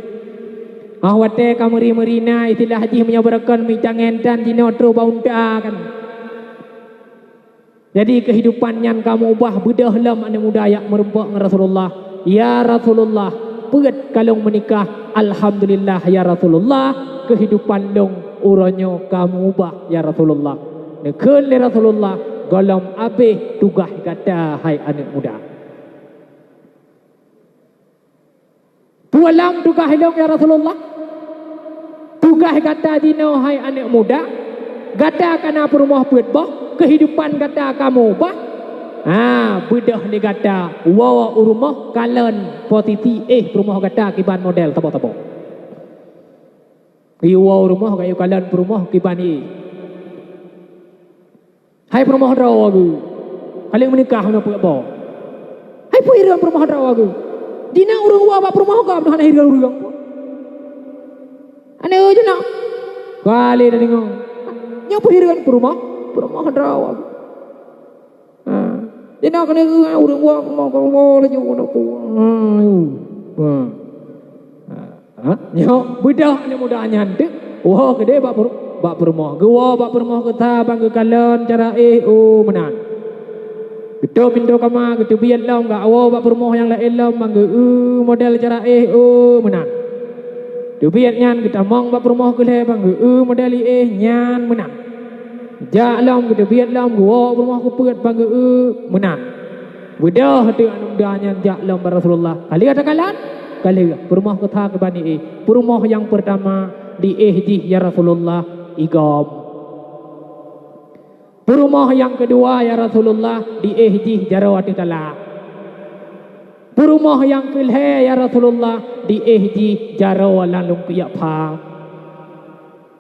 Óh watée ka meuri-meuri na, istilah jih meunyoe beureukan mita ngon tan jinoe troh bak unta kan. Jadi keuhidupan nyan ka meubah beudôh lom aneuëk muda jak meurumpok ngon Rasulullah. "Ya Rasulullah, peuet ka lôn meunikah. Alhamdulillah ya Rasulullah, keuhidupan lôn uroe nyoe ka meubah ya Rasulullah." Neukheun lé Rasulullah, "Gohlom abéh tugaih gata hai aneuëk muda." "Peue lom tugaih lôn ya Rasulullah?" "Tugaih gata jinoe hai aneuëk muda, gata ka na peurumoh peuet boh, keuhidupan gata ka meubah. Ha, beudôh lé gata woe u rumoh kalon posisi éh peurumoh gata kiban model saboh-saboh." Geuyue woe u rumoh, geuyue kalon peurumoh kiban éh. "Hai peurumoh droe geuh, ka lheueh meunikah ngon peuet boh. Hai peue hireuen peurumoh droe geuh? Jinoe ureuëng woe bak peurumoh gob hana hireuen ureuëng." "Aneuëk jinoe." "Ka lheueh tadeungoe." Nyoe peuhireuen peurumoh, peurumoh droe. Ha. Jadi nak keuneuk ureueng buet rumoh, rumoh laju keuneuk pulang. Ha, yu. Ha. Ha. Nyoe beudoh aneuk muda nyan teuk. Woe keudeh bak peurumoh. Geuwoe bak peurumoh geuta ban geukalon cara éh, oh, meunan. Geutôp pintoe kama, geuteubiet lom, geuwoe bak peurumoh nyang laén lom ban geu-eu model cara éh, oh, meunan. Teubiet nyan geutamong bak peurumoh keu lhèe ban geu-eu model éh nyan meunan. Jak lom geuteubiet lom geuwoe peurumoh keu peuet ban geu-eu meunan. Beudoh teuk aneuk muda nyan jak lom bak Rasulullah. Ka lheueh takalon? Ka lheueh. Peurumoh keu that keuban éh. Peurumoh nyang peurtama diéh jih, "Ya Rasulullah, igom." Peurumoh nyang keudua, "Ya Rasulullah, diéh jih jaroe ateueh talak." Peurumoh nyang keu lhèe, "Ya Rasulullah, diéh jih jaroe lam lôn keuyak pha."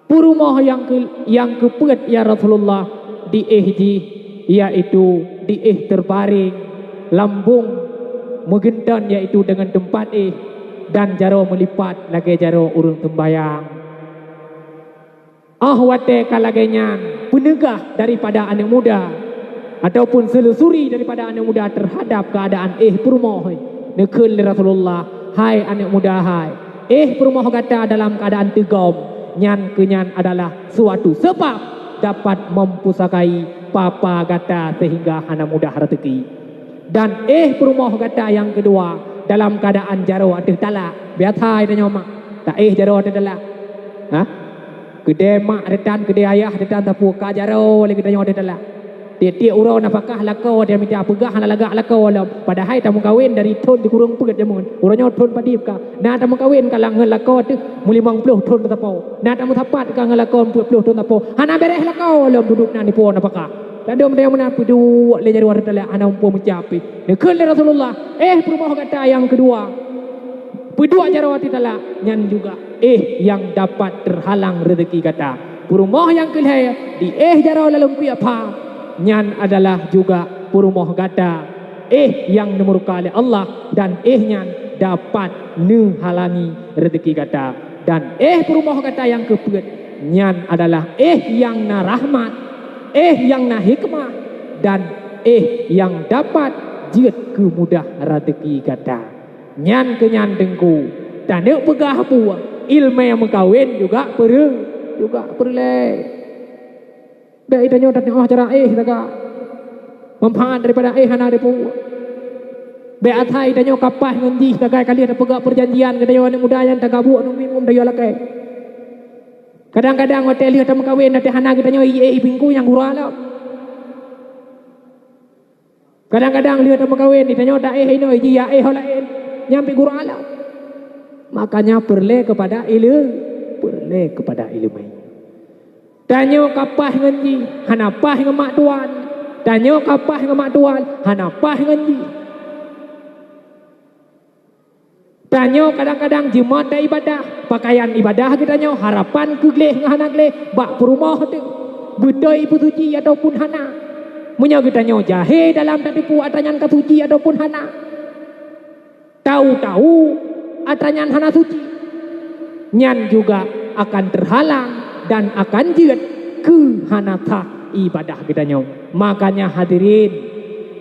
Peurumoh nyang keu, nyang keu peuet, "Ya Rasulullah, diéh jih, yaitu diéh teubareng lambông meugeunton, yaitu deungon teumpat éh, dan jaroe meulipat lagèe jaroe ureueng seumbahyang." Óh watèe ka lagèe nyan peuneugah daripada aneuk muda ataupun seulusuri daripada aneuk muda teuhadap keuadaan éh peurumoh, neukheun lé Rasulullah, "Hai aneuk muda hai, éh peurumoh gata dalam keuadaan teugom, nyan keu nyan adalah suatu seubab dapat meupusakai papa gata seuhingga hana mudah raseuki." Dan éh peurumoh gata nyang keudua dalam keuadaan jaroe ateueh talak. Biasa geutanyoe mak, taéh jaroe ateueh talak. Ha? Keudè mak teutan, keudè ayah teutan sapeue ka jaroe lé geutanyoe ateueh talak. Tiep-tiep uroe nafakah lakoe, dia mita peugah hana lagak lakoe lom. Padahai tameukawen dari thon sikureueng peuet jameun. Uroe nyoe thon padib ka. Na tameukawen ka ngon lakoe teuh meulimong ploh thon sapo. Na tameusapat ka ngon lakoe peuet ploh thon sapo. Hana bèrèh lakoe lom duduek na nipo nafakah. Ladôm dayang meunan peuduek lé jaroe ateueh talak hana muphom meucap pih. Neukheun lé Rasulullah, "Éh peurumoh gata nyang keudua, peuduek jaroe ateueh talak, nyan juga éh nyang dapat teuhalang reuzeki gata. Peurumoh nyang keu lhèe diéh jaroe lam lôn keuyak pha, nyan adalah juga peurumoh gata, éh nyang neumurka lé Allah, dan éh nyan dapat neuhalangi reuzeki gata." Dan éh peurumoh gata nyang keu peuet, nyan adalah éh nyang na rahmat, éh nyang na hikmah, dan éh nyang dapat jeuet keu mudah reuzeki gata. Nyan keu nyan Teungku, taneuk peugah peue, ileumèe meukawen juga peureu-, juga peureulèe. Bèk geutanyoe tateu'oh cara éh sagai. Manfaat daripada éh hana teupeue. Bèk asai geutanyoe ka paih ngon jih sagai ka lheueh tapeugah peurjanjian geutanyoe aneuk muda nyan tagabuek ngon minum dayah lakèe. Kadang-kadang watèe lheueh tameukawen, watèe hana geutanyoe éh, éh bingku nyang gura lom. Kadang-kadang lheueh tameukawen, geutanyoe taéh inoe, jih ya éh ho laén, nyan pih gura lom. Makanya peureulèe keupada ileu-, peureulèe keupada ileumèe. Tanyoe ka paih ngon jih, hana paih ngon mak tuan. Tanyoe ka paih ngon mak tuan, hana paih ngon jih. Tanyoe kadang-kadang jimat dan ibadah, pakaian ibadah geutanyoe, harapan keu gleh ngon hana gleh, bak peurumoh teuh. Beutôi peusuci ataupun hana. Meunyoe geutanyoe jahé dalam tateupeue atra nyan ka suci ataupun hana. Tahu-tahu atra nyan hana suci, nyan juga akan teuhalang dan akan jeuet keu hana sah ibadah geutanyoe. Makanya hadirin,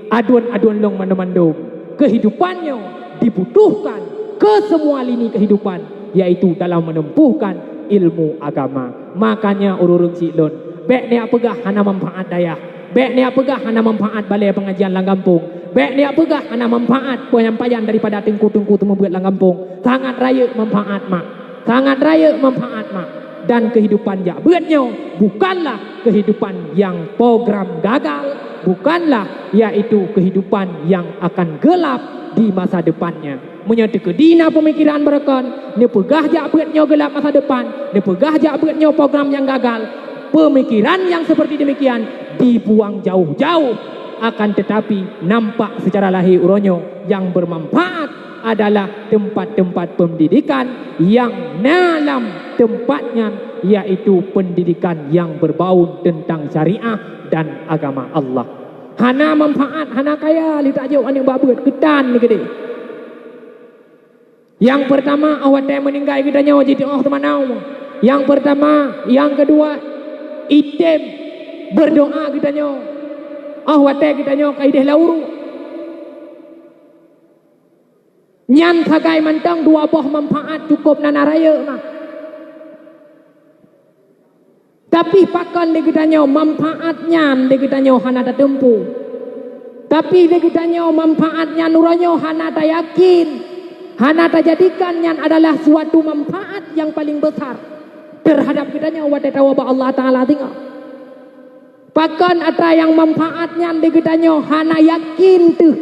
aduen-aduen lôn mandum-mandum, keuhidupan nyoe dibutuhkan keu semua lini keuhidupan, yaitu dalam meuneumpôhkan ilmu agama. Makanya ureueng-ureueng syiek lôn, bèk neujak peugah hana manfaat dayah. Bèk neujak peugah hana manfaat balèe pengajian lam gampông. Bèk neujak peugah hana manfaat penyampaian daripada teungku-teungku seumeubeuet lam gampông. Sangat rayeuk manfaat mak. Sangat rayeuk manfaat mak. Dan keuhidupan jak beuet nyoe bukanlah keuhidupan nyang program gagal, bukanlah yaitu keuhidupan nyang akan gelap di masa depannya. Meunyoe teukeudi na peumikiran beurakon, neupeugah jak beuet nyoe geulap masa depan, neupeugah jak beuet nyoe program nyang gagal, peumikiran nyang seperti demikian dibuang jauh-jauh. Akan tetapi, nampak secara lahé uroe nyoe nyang bermanfaat adalah tempat-tempat pendidikan nyang na lam tempat nyan, yaitu pendidikan nyang berbau tentang syariah dan agama Allah. Hana manfaat, hana kaya lé tajok aneuk bak beuet, keutan lé keudeh. Nyang peurtama, óh watèe meuninggai geutanyoe jiteu'oh teumanoe. Nyang peurtama, nyang keudua, Item berdoa geutanyoe, oh watée geutanyoe ka ideh lam uruek. Nyan sagai mantong dua boh manfaat cukôp na na rayeuk mah. Tapi pakon lé geutanyoe manfaat nyan lé geutanyoe hana tateumpu. Tapi lé geutanyoe manfaat nyan uroe nyoe hana tayakin, hana tajadikan nyan adalah suatu manfaat nyang paleng besar terhadap geutanyoe watée tawoe bak Allah Taala singoh. Pakon atra nyang manfaat nyan lé geutanyoe hana yakin teuh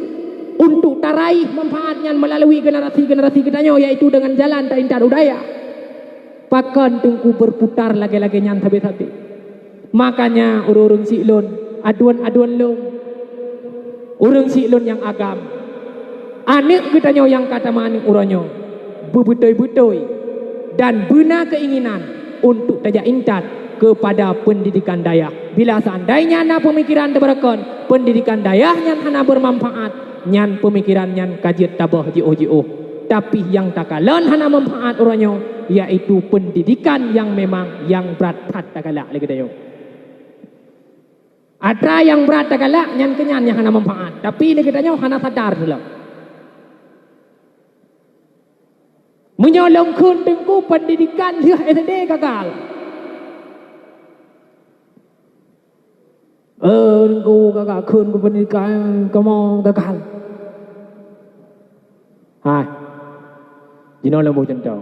untuk taraih manfaat nyan meulalu generasi-generasi geutanyoe, yaitu deungon jalan taintat u dayah. Pakon teungku berputar lagée-lagée nyan sabe-sabe. Makanya ureuëng-ureuëng siklon, aduen-aduen lôn, ureuëng siklon nyang agam, aneuëk geutanyoe nyang ka tameuaneuëk uroe nyoe, beubeutôi-beutôi dan beuna keinginan untuk tajak intat kepada pendidikan dayah. Bila seandainya na pemikiran teubeureukeun, pendidikan dayah nyan hana bermanfaat, nyan pemikiran nyan ka jeuet taboh jiôh-jiôh. Tapi nyang takalon hana manfaat uroe nyoe, yaitu pendidikan nyang memang nyang brat that tagalak lé geutanyoe. Atra nyang brat tagalak nyan keunyan nyang hana manfaat, tapi lé geutanyoe hana sadar lom. Meunyoe lôn kheun teungku pendidikan lheueh S D gagal. Eh, teungku gagal kheun keu pendidikan, kamoe gagal. Hai. Jinoe lôn boh cuntoh.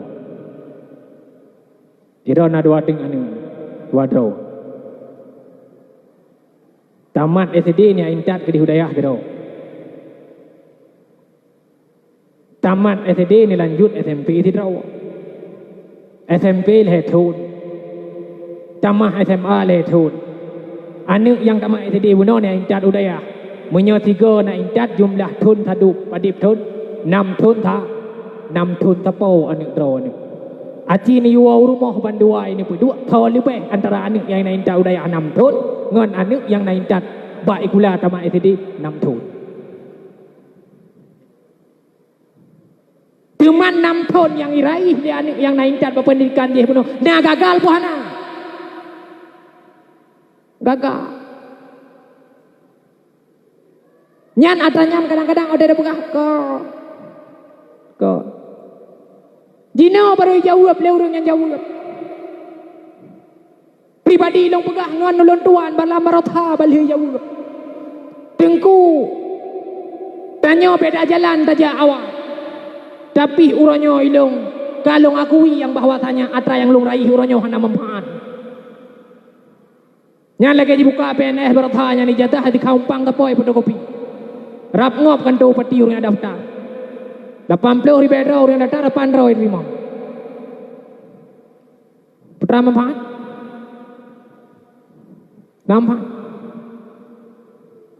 Sidroe na dua teuk aneuëk, dua droe. Tamat S D nyan intat keudeh u dayah sidroe. Tamat S D nyan lanjut S M P sidroe. S M P lhée thon. Tamah S M A lhée thon. Aneuëk nyang tamat S D bunoe nyan intat u dayah. Meunyoe sigoe na intat jumlah thon sadub padib thon, nam thon sa, nam thon sapo aneuëk droeneuh. Aci neuyue u rumoh bandua neupeuduek tho leubeh antara aneuëk nyang na intat u dayah nam thon ngon aneuëk nyang na intat bak sikula tamat S D nam thon. Teuma nam thon nyang jiraih lé aneuëk nyang na intat bak pendidikan jih bunoe na gagal peu hana? Gagal. Nyan atra nyan kadang-kadang ada peugah, "Ko, ko." Jinoe barô jaweueb lé ureuëng nyang jaweueb. Pribadi lôn peugah ngon ulôn tuan bak lam marosa bak lheueh jaweueb. Teungku, tanyoe beda jalan tajak awai. Tapi uroe nyoe ilôn ka lôn akui nyang bahwasanya atra nyang lôn raih uroe nyoe hana manfaat. Nyan lagée jibuka P N S barosa nyan ijazah dikha umpang tapoi fotokopi. Rab ngob kantô bupati ureuëng daftar. Lapan ploh ribée droe ureuëng daftar, lapan droe teurimong. Peue manfaat? Manfaat.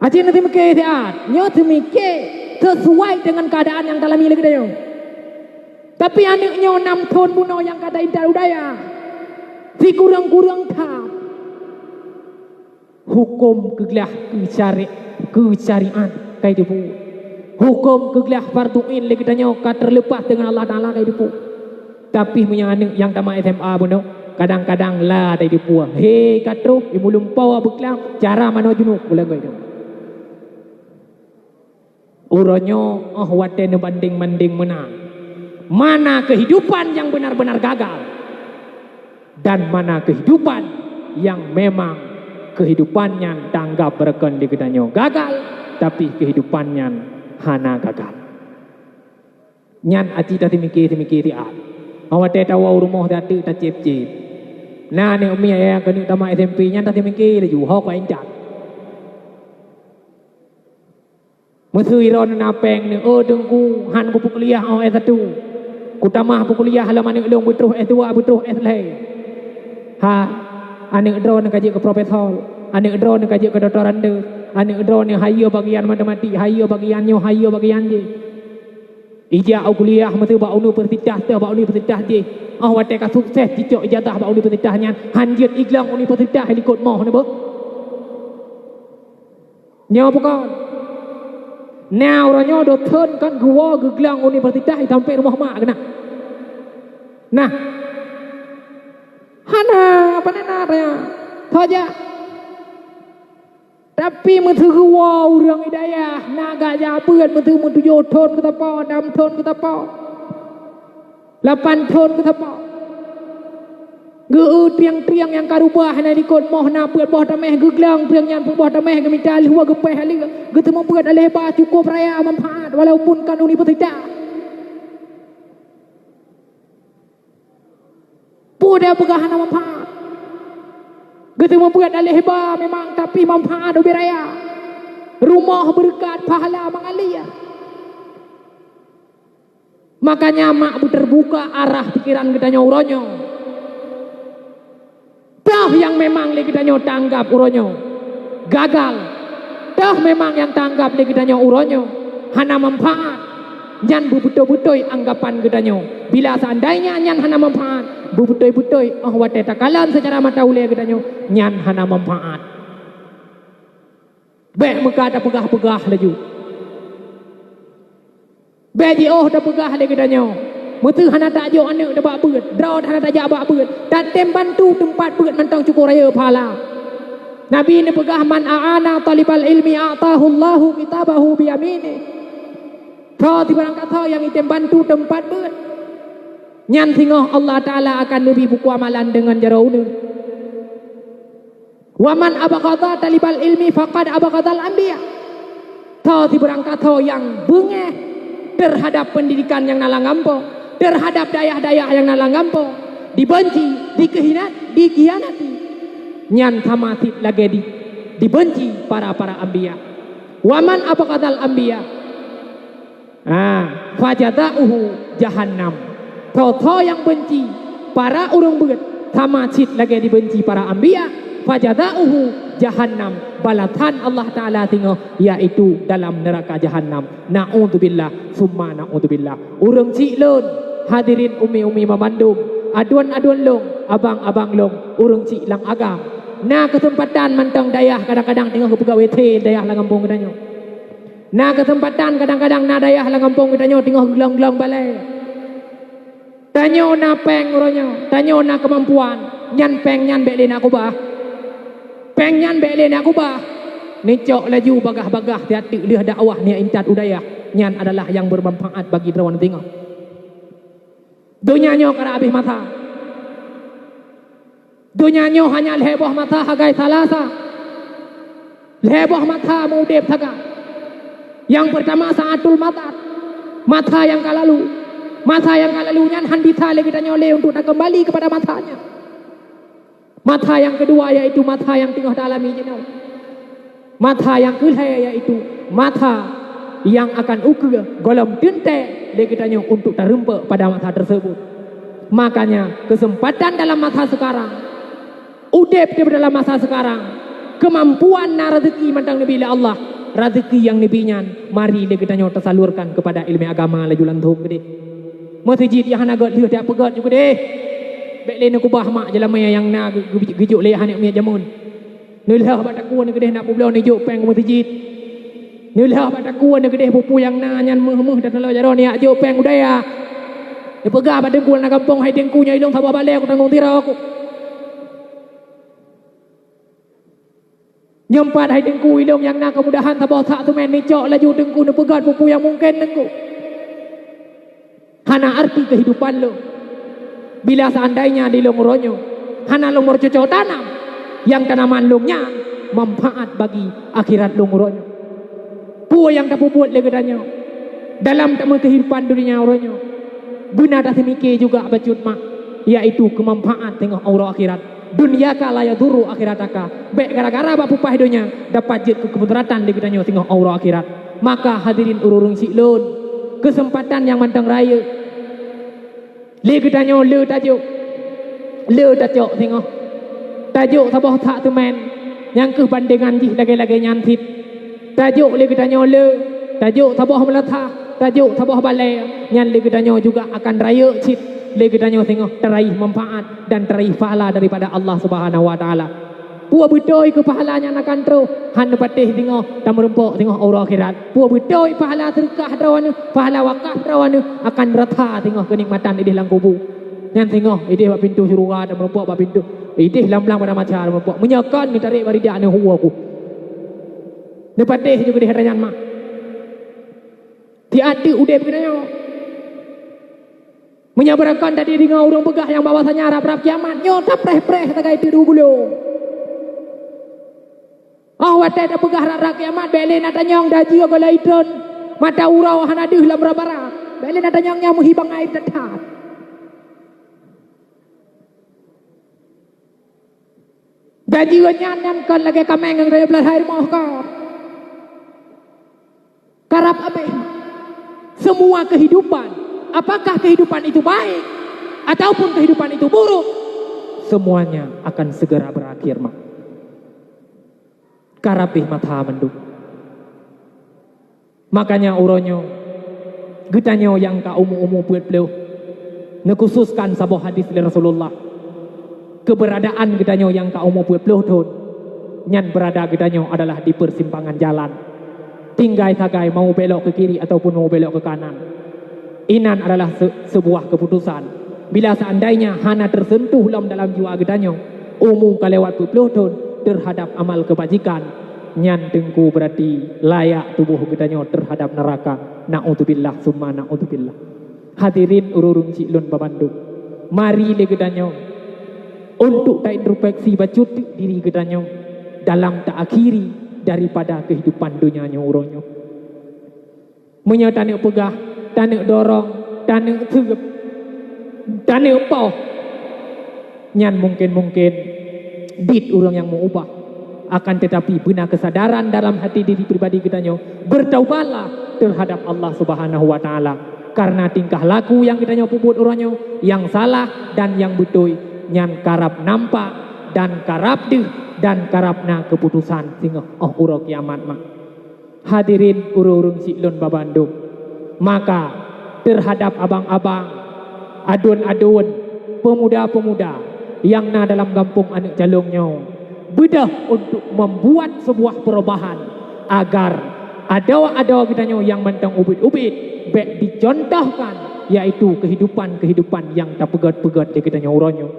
Aci na teumike siat, nyoe teumike sesuai dengan keadaan nyang talami lagée nyoe. Tapi aneuëk nyoe nam thon bunoe nyang ka taintat u dayah. Sikureueng-kureueng that. Huköm keuglah keu syari-, keu syariat ka jiteupeue. Huköm keuglah fardhu ain lé geutanyoe ka teuleupah deungon Allah Taala ka jiteupeue. Tapi meunyoe aneuëk nyang tamat S M A bunoe, kadang-kadang la teupeue. He ka troh, imulumpoe beuklam, cara manoe junub bulan goe nyoe. Uroe nyoe óh watée neubandeng-bandeng meunan, mana kehidupan nyang benar-benar gagal dan mana kehidupan nyang memang kehidupan nyan tanggab beureukan di geutanyoe gagal, tapi kehidupan nyan hana gagal. Nyan aci tateumike-teumike siat. Óh watée tawoe u rumoh tateuk taceb-ceb. Na aneuëk miet nyang keuneuk tamat S M P nyan tateumike laju, ho ka intat. Meuseu droeneuh na péng nyoe, "Oh Teungku, han kupeukuliah óh S satu. Kutamah peukuliah lom aneuëk lôn beutroh S dua, beutroh S lhée." Ha, aneuëk droeneuh ka jeuet keu profesor, aneuëk droeneuh ka jeuet keu doktorandus, aneuëk droeneuh hayeue bagian matematik, hayeue bagian nyoe, hayeue bagian jih. Ijak u kuliah meuseu bak universitas teuh bak universitas jih. Óh watée ka sukses jicok ijazah bak universitas nyan, han jeuet iglong universitas likot moh neuboh. Nyoe bukon. Na uroe nyoe dosen kan geuwoe geuglong universitas sampai rumoh mak keunan. Nah. Hana, apa na, na, ya. Tho jak. Tapi meuseuruwoe ureuëng di dayah na gajak beuet meuseu meutujoh thon geuteupeu, nam thon geuteupeu, lapan thon geuteupeu. Geu-eu trieng-trieng nyang ka rubah na likot moh na peuet boh tameh geugleueng, trieng nyan peuet boh tameh geumita lheueh geupéh aleueh, geuteumeubuet aléh ba cukôp raya manfaat walaupun kon universitas. Peue dia peugah hana manfaat? Geuteumeubuet aléh ba memang tapi manfaat ubé raya. Rumoh beureukat pahala mangalir. Makanya mak beuteubuka arah pikiran geutanyoe uroe nyoe. Toh nyang memang lé geutanyoe tanggap uroe nyoe gagal, toh memang nyang tanggap lé geutanyoe uroe nyoe hana manfaat, nyan beubeutôi-beutôi anggapan geutanyoe. Bila seandainya nyan hana manfaat, beubeutôi-beutôi óh watée takalon seucara mata ulée geutanyoe nyan hana manfaat. Bék meuka tapeugah-peugah laju. Bék jiôh tapeugah lé geutanyoe, meuseu hana tajok aneuëk nibak beuet, droe hana tajak bak beuet, tatem bantu teumpat beuet mantong cukôp rayeuk pahala. Nabi neupeugah, "Man a'ana talibal ilmi a'tahu Allahu kitabahu biyaminih." Tho sibarang kasoe nyang item bantu teumpat beuet, nyan singoh Allah Taala akan neubri buku amalan deungon jaroe uneuen. "Wa man abghadha talibal ilmi faqad abghadhal anbiya." Tho sibarang kasoe nyang beungéh teuhadab peundidikan nyang na lam gampông, teuhadab dayah-dayah nyang na lam gampông, dibeunci, dikhianat, dikhianati, nyan sama cit lagée di, dibeunci para-para anbiya. "Wa man abghadhal anbiya, ah, fajaza'uhu jahannam." Tho-tho nyang beunci para ureuëng beuet sama cit lagée dibeunci para anbiya, fajaza'uhu jahannam, balasan Allah Taala singoh yaitu dalam neuraka jahannam. Na'udzubillah, summa na'udzubillah. Ureuëng chik lôn, hadirin umi-umi mamandum, aduen-aduen lôn, abang-abang lôn, ureuëng chik lam agam. Na keuseumpatan mantong dayah kadang-kadang teungoh geupeugah W T dayah lam gampông geutanyoe. Na keuseumpatan kadang-kadang na dayah lam gampông geutanyoe teungoh geulong-geulong balée. Tanyoe na péng uroe nyoe, tanyoe na keumampuan, nyan péng nyan bék lé na keubah. Péng nyan bék lé na keubah. Neucok laju bagah-bagah siat teuk lheueh dakwah nyan intat u dayah, nyan adalah nyang beumanfaat bagi droeneuh singoh. Donya nyoe ka habéh masa. Donya nyoe hanya lhée boh masa hagai salasa. Lhée boh masa meu-udeb sagai. Nyang peurtama sa'atul madar, masa nyang ka lalu. Masa nyang ka lalu nyan hán bisa lé geutanyoe lé untuk takeumbali keupada masa nyan. Masa nyang keudua yaitu masa nyang teungoh ta alami jinoe. Masa nyang keulhée yaitu masa nyang akan ukeue gohlom teuntée lé geutanyoe untuk tareumpok pada masa tersebut. Makanya, keuseumpatan dalam masa seukarang, udeb di dalam masa seukarang, keumampuan na raseuki mantong neubi lé Allah, raseuki nyang neubi nyan mari lé geutanyoe tasalurkan keupada iéleumé agama laju langsông keudeh. Meuseujid nyang hana gét lheueh tapeugét ju keudeh. Bék lé neukeubah mak jeulamé nyang na geu-, geu-, geujok lé aneuk miet jameun. Neulhah bak takue neukeudeh na peubloe neujok péng u meuseujid. Neulhah bak takue neukeudeh peue-peue nyang na nyan meuh-meuh dan taloe jaroe neujak jok péng u dayah. Neupeugah bak teungku na gampông, "Hai teungku, nyoe ilong saboh balée kutanggong sidroe ku." Nyoe pat hai teungku, ilong nyang na keumudahan saboh sak seumén, neucok laju teungku neupeugét peue-peue nyang mungken teungku. Hana arti keuhidupan lôn bila seandainya di lôn uroe nyoe hana lôn meucocok tanam nyang tanaman lôn nyan manfaat bagi akhirat lôn uroe nyoe. Peue nyang tapeubuet lé geutanyoe dalam tameukeuhidupan dunia uroe nyoe, beuna taseumike juga bacut mak, yaitu keumanfaat teungoh uroe akhirat. Dunyaka la yadurru akhirataka. Bék gara-gara bak peupah donya dapat jeuet keu keumudaratan lé geutanyoe singoh uroe akhirat. Maka hadirin ureuëng syiek lôn, keuseumpatan nyang mantong rayeuk lé geutanyoe le tajok, le tacok singoh. Tajok saboh sak seumén nyang kheueh bandengan jih lagée-lagée nyan cit. Tajok lé geutanyoe le, tajok saboh meulatah, tajok saboh balée, nyan lé geutanyoe juga akan rayeuk cit lé geutanyoe singoh taraih manfaat dan taraih pahala daripada Allah Subhanahu wa Taala. Peue beutôi keu pahala nyang akan troh, hana patéh singoh tameurumpok singoh uroe akhirat. Peue beutôi pahala seudeukah droeneuh, pahala wakaf droeneuh akan rata singoh keunikmatan idéh lam kubu. Nyan singoh idéh bak pintoe syeuruga dan meurumpok bak pintoe, idéh lam blang padang mahsyar meurumpok. Meunyoe kon neutarek bak ridha neuhue ku. Neupatéh ju keudéh ata nyan mah. Siat teuk udeb geutanyoe. Meunyoe beurangkon tadi deungoe ureuëng peugah nyang bahwasanya rab-rab kiamat nyoe tapreh-preh sagai teuk di u bulo. Oh watée tapeugah rab-rab kiamat, bék lé na tanyong dajue gohlom itron mata uroe hana deuh lam rab-rab. Bék lé na tanyong nyang meuhibang aib that-that. Dajue nyan, nyan kon lagée kaméng nyang rayeuk beulat hai rumoh ka. Karab abéh. Semua kehidupan, apakah kehidupan itu baik ataupun kehidupan itu buruk, semuanya akan segera berakhir, mak. Karab abéh mata mandum. Makanya uroe nyoe, geutanyoe nyang ka umu-umu peuet ploh, neukhususkan saboh hadis lé Rasulullah. Keuberadaan geutanyoe nyang ka umu peuet ploh thon, nyan beurada geutanyoe adalah di peusimpangan jalan. Tinggai sagai mau belok keu kiri ataupun mau belok keu kanan. Inan adalah se-, seubuah keuputosan. Bila seandainya hana teurseuntuh lom dalam jiwa geutanyoe, umu ka lewat peuet ploh thon teuhadab amal keubajikan, nyan teungku beurati layak tuboh geutanyoe teuhadab neuraka. Naudzubillah summa naudzubillah. Hadirin ureuëng syiek lôn babandum, mari lé geutanyoe untuk ta-introspeksi bacut diri geutanyoe dalam ta-akhiri daripada keuhidupan donya nyoe uroe nyoe. Meunyoe taneuk peugah, taneuk dorong, taneuk seueb, taneuk poh, nyan mungken-mungken dit ureuëng nyang meu-ubah. Akan tetapi, beuna keusadaran dalam hati diri pribadi geutanyoe, beutaubatlah teuhadab Allah Subhanahu wa Taala. Karena tingkah laku nyang geutanyoe peubuet uroe nyoe nyang salah dan nyang beutôi, nyan karab nampak dan karab deuh dan karab na keuputosan singoh óh uroe kiamat mak. Hadirin ureuëng-ureuëng syiek lôn babandum, maka teuhadab abang-abang, aduen-aduen, peumuda-peumuda nyang na dalam gampông Aneuk Calông nyoe, beudôh untuk membuat sebuah perubahan agar adoe-adoe geutanyoe nyang mantong ubit-ubit bék dicontohkan, yaitu kehidupan-kehidupan nyang tapeugét-peugét lé geutanyoe uroe nyoe.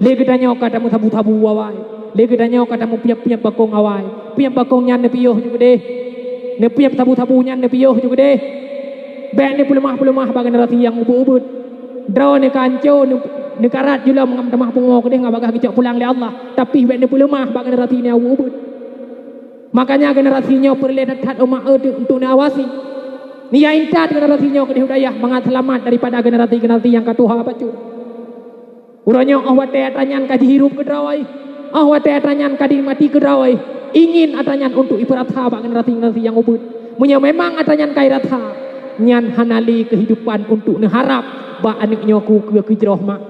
Lé geutanyoe ka tameusabu-sabu awai, lé geutanyoe ka tameupiep-piep bakong awai. Piep bakong nyan neupiôh ju keudeh. Neupiep sabu-sabu nyan neupiôh ju keudeh. Bék neupeuleumah-peuleumah bak generasi nyang ubit-ubit. Droeneuh ka hanco, neu-, neukarat ju lom ngon tamah pungo keudeh ngon bagaih geucok pulang lé Allah. Tapi bék neupeuleumah bak generasi nyang ubit-ubit. Makanya generasi nyoe peureulée that-that umat eu teuk untuk neuawasi. Neuintat generasi nyoe keudeh u dayah mangat seulamat daripada generasi-generasi nyang ka tuha bacut. Uroe nyoe óh watée atra nyan ka jihirup keudroe, óh watée atra nyan ka dimati keudroe, ingin atra nyan untuk ipeurata bak generasi-generasi nyang ubit. Meunyoe memang atra nyan ka irata, nyan hana lé keuhidupan untuk neuharab bak aneuk nyoe ku keu keujroh mak.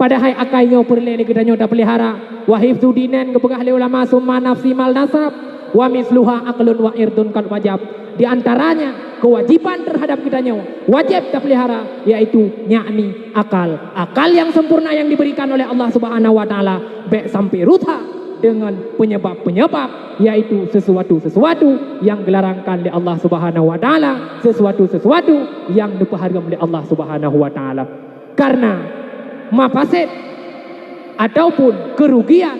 Padahai akai nyoe peureulée lé geutanyoe tapeulihara. Wa hifzu dinin geupeugah lé ulama, summa nafsi mal nasab, wa misluha aqlun wa irdun kal wajab. Di antaranya kewajiban terhadap geutanyoe wajéb tapeulihara, yaitu yakni akal. Akal yang sempurna yang diberikan oleh Allah Subhanahu wa Taala bék sampai rusak dengan penyebab-penyebab, yaitu sesuatu-sesuatu yang geularangkan lé Allah Subhanahu wa Taala, sesuatu-sesuatu yang neupeuhareuem lé Allah Subhanahu wa Taala. Karena mafasid ataupun kerugian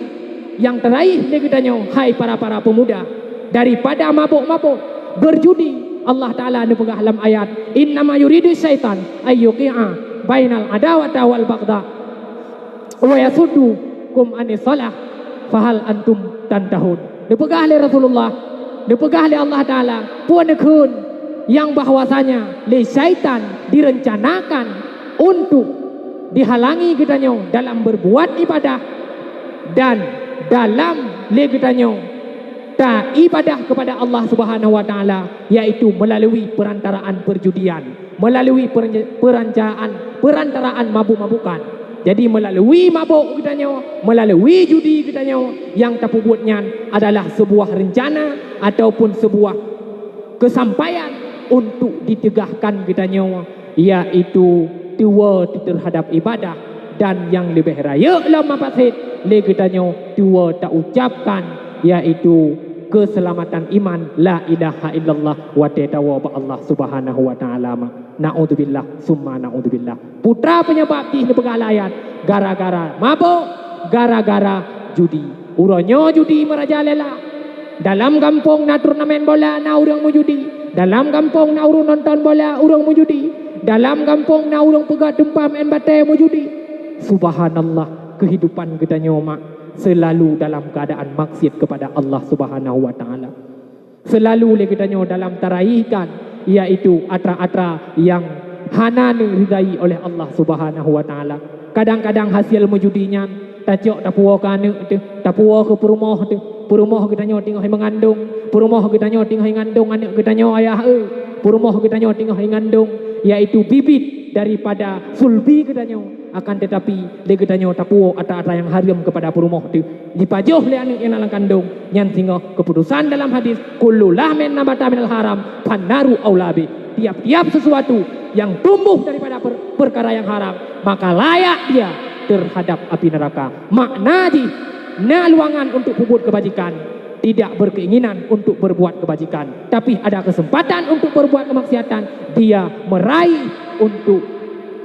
yang taraih lé geutanyoe, hai para-para peumuda, daripada mabök-mabök, berjudi, Allah Taala neupeugah lam ayat, "Innama yuridu syaitan ayyuqi'a bainal adawata wal baghdha wa yasuddukum anis shalah, fahal antum tantahun." Neupeugah lé Rasulullah, neupeugah lé Allah Taala, peue neukheun nyang bahwasanya lé syaitan direncanakan untuk dihalangi geutanyoe dalam berbuat ibadah dan dalam lé geutanyoe taibadah kepada Allah Subhanahu wa Taala, yaitu melalui perantaraan perjudian, melalui perenca-, perancaraan, perantaraan mabuk-mabukan. Jadi, melalui mabuk geutanyoe, melalui judi geutanyoe, nyang tapeubuet nyan adalah sebuah rencana ataupun sebuah keusampaian untuk ditegahkan geutanyoe, yaitu tuwoe teuhadab ibadah, dan nyang leubeh rayeuk lom mafasid lé geutanyoe tuwoe taucapkan, yaitu keuseulamatan iman, la ilaha illallah, watée tawoe bak Allah Subhanahu wa Taala ma. Naudzubillah, summa naudzubillah. Putra penyebab jih neupeugah lam ayat, gara-gara mabök, gara-gara judi. Uroe nyoe judi meurajalela. Dalam gampông na turnamen bola, na ureuëng meujudi. Dalam gampông na ureuëng nonton bola, ureuëng meujudi. Dalam gampông na ureuëng peugah teumpat main batée, meujudi. Subhanallah, kehidupan geutanyoe mak selalu dalam keadaan maksiat kepada Allah Subhanahu wa Taala. Selalu lé geutanyoe dalam taraihkan, yaitu atra-atra nyang hana neuridai oleh Allah Subhanahu wa Taala. Kadang-kadang hasil meujudi nyan tacok tapuwoe keu aneuëk teuh, tapuwoe keu peurumoh teuh. Peurumoh geutanyoe teungoh mengandung, peurumoh geutanyoe teungoh mengandung aneuëk geutanyoe, ayah, eh. Peurumoh geutanyoe teungoh mengandung, yaitu bibit daripada sulbi geutanyoe. Akan tetapi, lé geutanyoe tapuwoe atra-atra nyang hareuem kepada peurumoh teuh. Dipajoh lé aneuëk nyang na lam kandong, nyan singoh keuputusan dalam hadis, "Kullu lahmin nabata minal haram, fannaru aula bih." Tiap-tiap sesuatu yang tumbuh daripada per-, perkara yang haram, maka layak dia terhadap api neraka. Makna jih, na luangan untuk peubuet kebajikan, tidak berkeinginan untuk berbuat kebajikan, tapi ada kesempatan untuk berbuat kemaksiatan, dia meraih untuk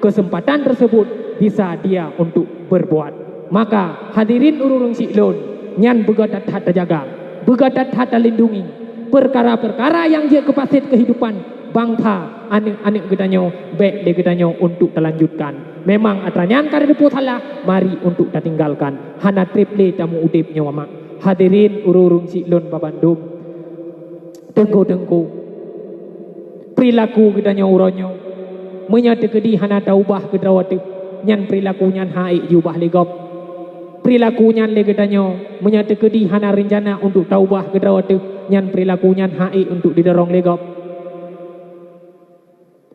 kesempatan tersebut bisa dia untuk berbuat. Maka, hadirin ureuëng syiek lôn, nyan beugöt that-that tajaga, beugöt that-that talindungi. Perkara-perkara nyang jeuet keu paset kehidupan bansa, aneuëk-aneuëk geutanyoe, bék lé geutanyoe untuk talanjutkan. Memang atra nyan ka teupeu salah, mari untuk tatinggalkan. Hana treb lé tamu udeb nyoe mak. Hadirin ureuëng syiek lôn babandum, teungku-teungku, perilaku geutanyoe uroe nyoe, meunyoe teukeudi hana taubah keudroe teuh, nyan perilaku nyan han ék jiubah lé gob. Perilaku nyan lé geutanyoe, meunyoe teukeudi hana reuncana untuk taubah keudroe teuh, nyan perilaku nyan han ék untuk didorong lé gob.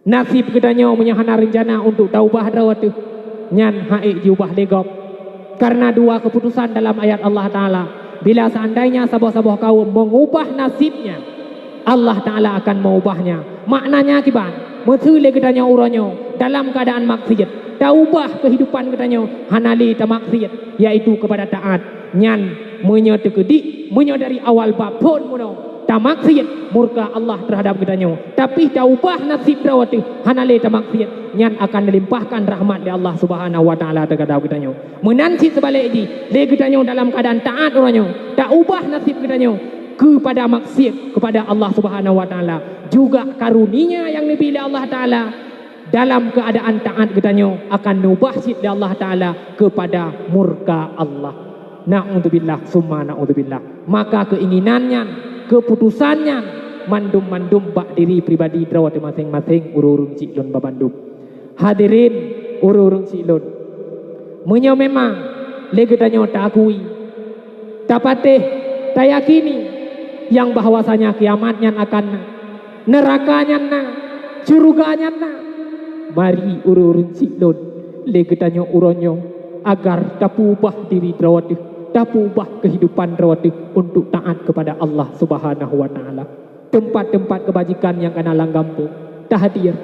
Nasib geutanyoe meunyoe hana reuncana untuk taubah droe teuh, nyan han ék jiubah lé gob. Karena dua keputusan dalam ayat Allah Taala, bila seandainya saboh-saboh kaum mengubah nasibnya, Allah Taala akan mengubahnya. Maknanya kiban, meuseu lé geutanyoe uroe nyoe dalam keadaan maksiat, taubah kehidupan geutanyoe hana lé tamaksiat, yaitu kepada taat. Nyan meunyoe teukeudi, meunyoe dari awal bab phon meunoe, tamaksiat, murka Allah terhadap geutanyoe. Tapi taubah nasib droe teuh hana lé tamaksiat, nyan akan dilimpahkan rahmat lé Allah Subhanahu wa Taala terhadap geutanyoe. Meunan cit seubalek jih, lé geutanyoe dalam keadaan taat uroe nyoe, taubah nasib geutanyoe kepada maksiat kepada Allah Subhanahu wa Taala, juga karunia nyang neubi lé Allah Taala dalam keadaan taat geutanyoe akan neubah cit lé Allah Taala kepada murka Allah. Naudzubillah, summa naudzubillah. Maka keinginan nyan, keputusan nyan, mandum-mandum bak diri pribadi droe teuh maséng-maséng ureuëng syiek lôn babandum. Hadirin ureuëng syiek lôn, meunyoe memang lé geutanyoe taakui, tapatéh, tayakini nyang bahwasanya kiamat nyan akan na, neuraka nyan na, syeuruga nyan na, mari ureuëng syiek lôn, lé geutanyoe uroe nyoe agar tapeubah diri droe teuh, tapeubah kehidupan droe teuh untuk taat kepada Allah Subhanahu wa Taala. Teumpat-teumpat keubajikan nyang kana lam gampông, tahadir.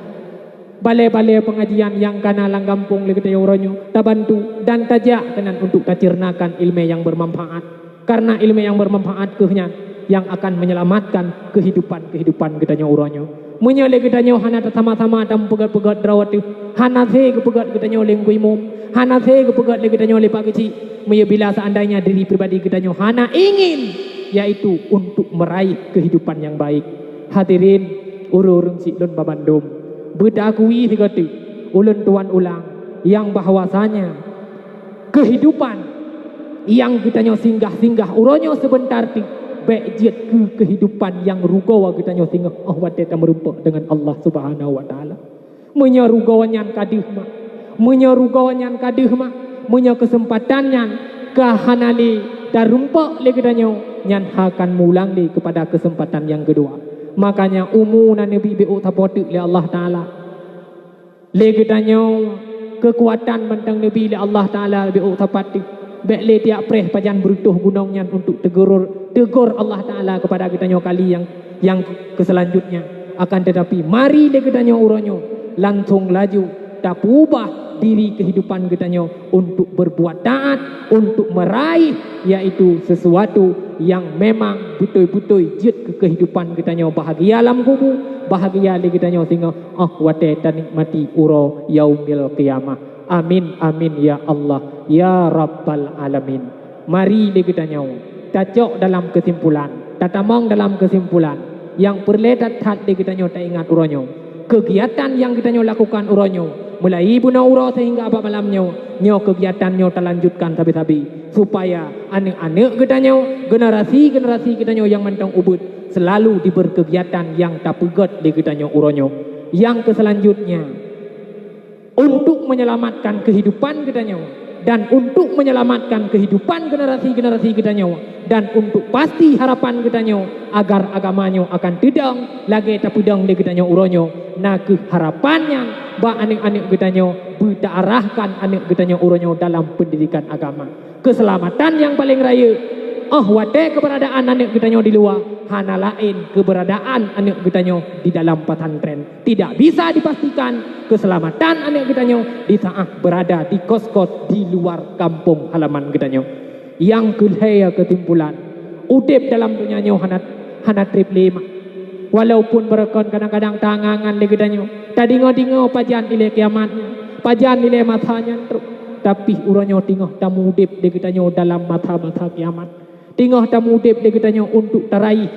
Balée-balée pengajian nyang kana lam gampông lé geutanyoe uroe nyoe, tabantu dan tajak keunan untuk taceureunakan iéleumé nyang bermanfaat. Karena iéleumé nyang bermanfaat kheueh nyan nyang akan menyelamatkan kehidupan-kehidupan geutanyoe uroe nyoe. Meunyoe lé geutanyoe hana tasama-sama tameupeugét-peugét droe teuh, hana sé geupeugét geutanyoe lé Teungku Imum, hana sé geupeugét lé geutanyoe lé Pak Keuchik, meunyoe bila seandainya diri pribadi geutanyoe hana ingin, yaitu untuk meraih kehidupan yang baik. Hadirin, ureuëng syiek lôn babandum, beutaakui sigoe teuk, ulôn tuan ulang, nyang bahwasanya kehidupan nyang geutanyoe singgah-singgah uroe nyoe seubeuntar teuk, bék jeuet keu kehidupan nyang rugoe geutanyoe singoh óh watée tameureumpok deungon Allah Subhanahu wa Taala. Meunyoe rugoe nyan ka deuh mak, meunyoe rugoe nyan ka deuh mak, meunyoe keuseumpatan nyan ka hana lé tareumpok lé geutanyoe, nyan akan mulang lé keupada keuseumpatan nyang keudua. Makanya umu na neubi bék sapoe teuk lé Allah Taala. Lé geutanyoe keukuatan mantong neubi lé Allah Taala bék sapat teuk. Bék lé tiak preh pajan beureutoh gunong nyan untuk teugor, teugor Allah Taala keupada geutanyoe kali nyang, nyang keuseulanjutnya. Akan tetapi, mari lé geutanyoe uroe nyoe langsong laju tapeubah diri kehidupan geutanyoe untuk berbuat taat, untuk meraih, yaitu sesuatu yang memang beutôi-beutôi jeuet keu kehidupan geutanyoe, bahagia lam kubu, bahagia lé geutanyoe singoh óh watée tanikmati uroe Yaumil Qiyamah. Amin, amin, ya Allah, ya Rabbal Alamin. Mari lé geutanyoe tacok dalam keusimpulan, tatamong dalam keusimpulan nyang peureulée that-that lé geutanyoe taingat uroe nyoe. Keugiatan nyang geutanyoe lakukan uroe nyoe, mulai bunoe uroe seuhingga bak malam nyoe, nyoe keugiatan nyoe talanjutkan sabe-sabe, supaya aneuëk-aneuëk geutanyoe, generasi-generasi geutanyoe nyang mantong ubit, selalu diberi keugiatan nyang tapeugét lé geutanyoe uroe nyoe. Nyang keuseulanjutnya, untuk menyelamatkan kehidupan geutanyoe dan untuk menyelamatkan kehidupan generasi-generasi geutanyoe dan untuk pasti harapan geutanyoe agar agama nyoe akan teudong lagée tapeudong lé geutanyoe uroe nyoe, na kheueh harapan nyan bak aneuëk-aneuëk geutanyoe beutaarahkan aneuëk geutanyoe uroe nyoe dalam pendidikan agama. Keuseulamatan nyang paleng rayeuk óh watée keuberadaan aneuëk geutanyoe di luwa hana laén keuberadaan aneuëk geutanyoe di dalam pesantren. Tidak bisa dipastikan keuseulamatan aneuëk geutanyoe di saát beurada di kos-kos di luwa kampông halaman geutanyoe. Nyang keulhée keusimpulan, udeb dalam donya nyoe hana, hana treb lé mak. Walaupun beureukan kadang-kadang tangan-angan lé geutanyoe, tadingoe-dingoe pajan ilée kiamat nyan, pajan ilée masa nyan trok. Tapi uroe nyoe teungoh tameudeb lé geutanyoe dalam masa-masa kiamat. Teungoh tameudeb lé geutanyoe untuk taraih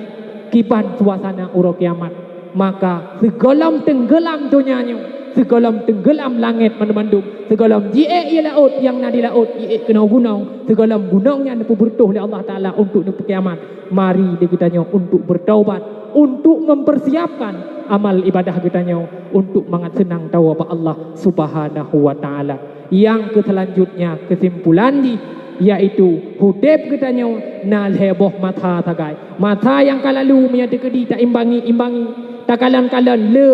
kiban suasana uroe kiamat. Maka sigohlom teunggeulam donya nyoe, sigohlom teunggeulam langét mandum-mandum, sigohlom jiék ié laôt nyang na di laôt jiék keunoe gunong, sigohlom gunong nyan neupeubeureutoh lé Allah Taala untuk neupeukiamat, mari lé geutanyoe untuk beutaubat, untuk mempersiapkan amal ibadah geutanyoe untuk mangat seunang tawoe bak Allah Subhanahu wa Taala. Nyang keuseulanjutnya, keusimpulan jih, yaitu udeb geutanyoe na lhée boh masa sagai. Masa nyang ka lalu meunyoe teukeudi taimbangi-imbangi, takalon-kalon le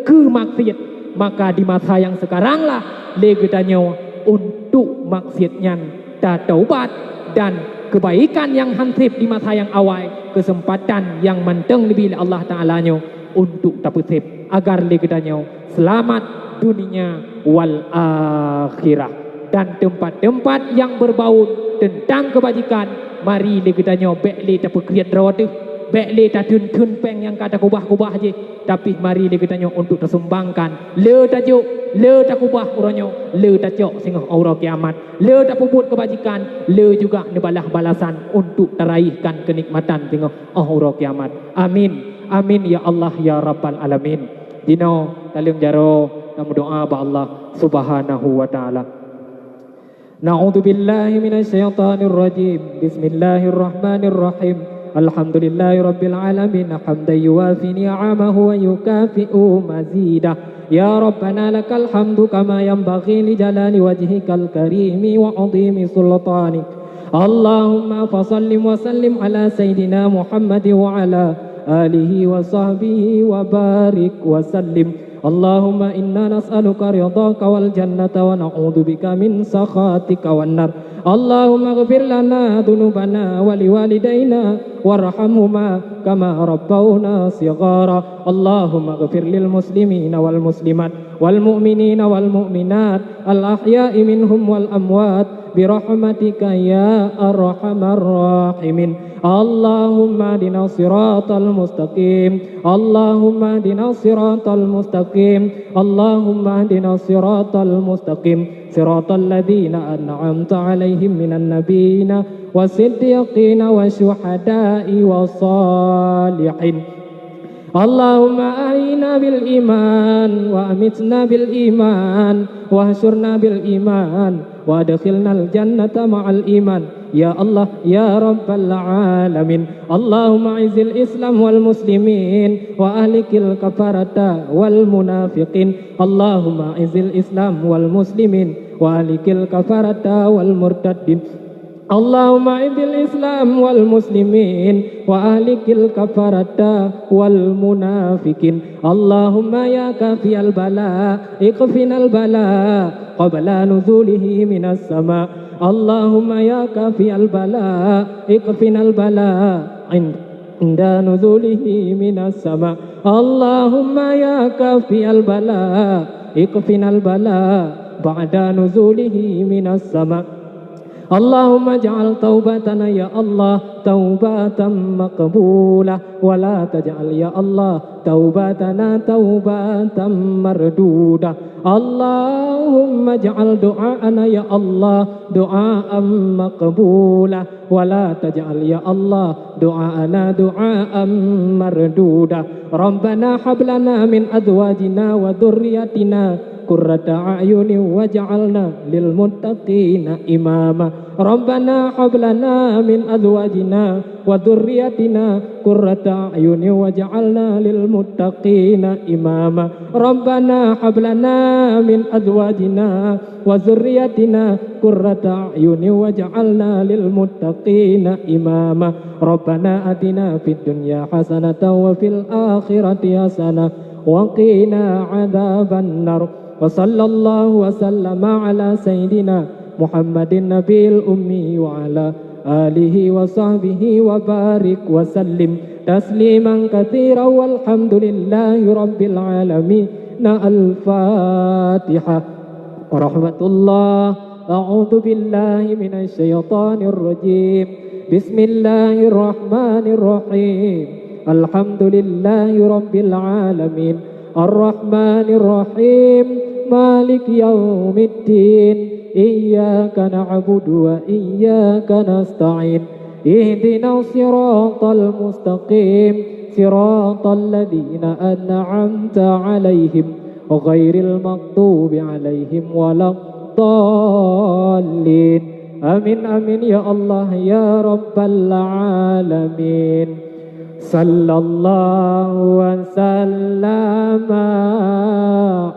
keu maksiet, maka di masa nyang seukarang lah lé geutanyoe untuk maksiet nyan tataubat dan keubaikan nyang hanseb di masa nyang awai, keuseumpatan nyang mantong neubi lé Allah Taala nyoe untuk tapeuséb agar lé geutanyoe seulamat dunia wal akhirah. Dan teumpat-teumpat nyang beubau teuntang keubajikan, mari lé geutanyoe bék lé tapeukriet droe teuh, bék lé tatheun-theun péng nyang ka takubah-kubah jih, tapi mari lé geutanyoe untuk tasumbangkan, le tajok, le takubah uroe nyoe, le tacok singoh uroe kiamat, le tapeubuet keubajikan, le juga neubalah balasan untuk taraihkan keunikmatan singoh óh uroe kiamat. Amin. Amin ya Allah ya Rabbal Alamin. Jinoe taleueng jaroe tameudoá bak Allah Subhanahu wa Taala. Na'udzubillahi minasyaitonirrajim. Bismillahirrahmanirrahim. Alhamdulillahirabbil alamin, hamdan yuwafi ni'amahu wa yukafi'u mazidah. Ya Rabbana lakal hamdu kama yanbaghi li jalali wajhikal karimi wa 'azimi sultanik. Allahumma fasallim wa sallim ala sayyidina Muhammad wa ala alihi wa sahbihi wa barik wa sallim. Allahumma inna nas'aluka ridhaka wal jannata wa na'udzubika min sakhatika wan nar. Allahumma ighfir lana dzunubana wa liwalidaina warhamhuma kama rabbauna shighara. Allahumma ighfir lil muslimina wal muslimat wal mu'minina wal mu'minat al ahya'i minhum wal amwat birahmatika ya arhamar rahimin. Allahumma hdina siratal mustaqim. Allahumma hdina siratal mustaqim. Allahumma hdina siratal mustaqim. Siratal ladzina an'amta 'alaihim minan nabiyyina was siddiqina wasy syuhada'i was shalihin. Allahumma ahyina bil iman wa amitna bil iman wahsyurna bil iman wa adkhilnal jannata ma'al iman. Ya Allah, ya Rabbal alamin. Allahumma izzil Islam wal muslimin wa ahlikil kafarata wal munafiqin. Allahumma izzil Islam wal muslimin wa ahlikil kafarata wal murtaddin. Allahumma izzil Islam wal muslimin wa ahlikil kafarata wal munafiqin. Allahumma ya kafiyal bala, ikfinal bala qabla nuzulihi minas sama. Allahumma ya kafiyal bala, ikfinal bala inda nuzulihi minas sama. Allahumma ya kafiyal bala, ikfinal bala بعد نزوله من السماء. اللهم اجعل توبتنا يا الله توبة مقبولة، ولا تجعل يا الله توبتنا توبة مردودة. اللهم اجعل دعاءنا يا الله دعاء مقبولا، ولا تجعل يا الله دعاءنا دعاء مردودا. ربنا هب لنا من أزواجنا وذرياتنا قرة أعين واجعلنا للمتقين إماما. ربنا هب لنا من أزواجنا وذرياتنا قرة أعين واجعلنا للمتقين إماما. ربنا هب لنا من أزواجنا وذرياتنا قرة أعين واجعلنا للمتقين إماما. ربنا آتنا في الدنيا حسنة وفي الآخرة حسنة وقنا عذاب النار. وصلى الله وسلم على سيدنا محمد النبي الأمي وعلى آله وصحبه وبارك وسلم تسليما كثيرا، والحمد لله رب العالمين. الفاتحة. ورحمة الله. أعوذ بالله من الشيطان الرجيم. بسم الله الرحمن الرحيم. الحمد لله رب العالمين. الرحمن الرحيم. مالك يوم الدين. إياك نعبد وإياك نستعين. اهدنا الصراط المستقيم. صراط الذين أنعمت عليهم غير المغضوب عليهم ولا الضالين. آمين، آمين، يا الله، يا رب العالمين. صلى الله وسلم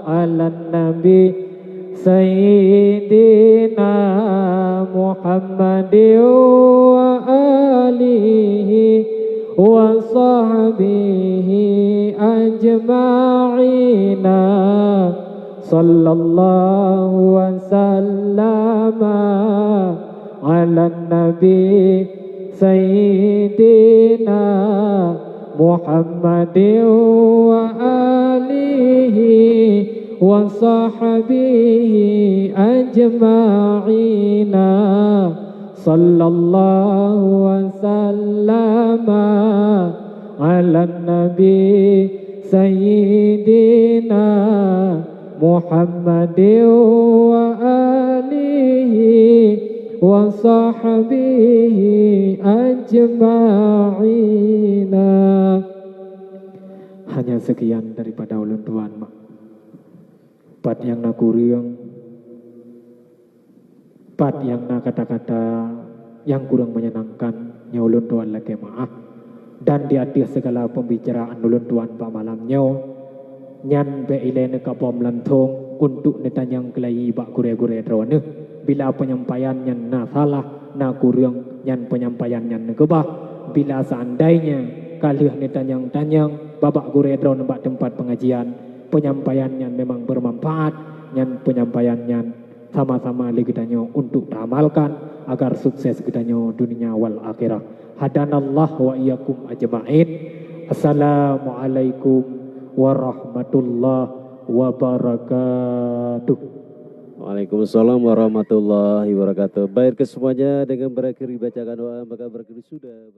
على النبي سيدنا محمد وآله وصحبه أجمعين. صلى الله وسلم على النبي سيدنا محمد وآله وصحبه أجمعين. صلى الله وسلم على النبي سيدنا محمد وآله وصحبه أجمعين. Hanya sekian daripada ulôn tuan, mak. Pat nyang na kureueng, pat nyang na kata-kata nyang kureueng meunyenangkan, nyoe ulôn tuan lakée meu'ah. Dan di ateueh sigala peumbicaraan ulôn tuan bak malam nyoe, nyan bék ilée neukabom lantong untuk neutanyong keulayi bak gurée-gurée droeneuh. Bila peunyampaian nyan na salah, na kureueng, nyan peunyampaian nyan neukeubah. Bila seandainya ka lheueh neutanyong-tanyong bak gurée droeneuh bak teumpat peungajian, peunyampaian nyan memang beumanfaat, nyan peunyampaian nyan sama-sama lé geutanyoe untuk taamalkan agar sukses geutanyoe dunia wal akhirah. Hadanallah wa iyyakum ajma'in. Assalamualaikum warahmatullahi wabarakatuh. Waalaikumsalam warahmatullahi wabarakatuh. Baik, kesemuanya, dengan berakhir dibacakan doa, maka berakhir sudah.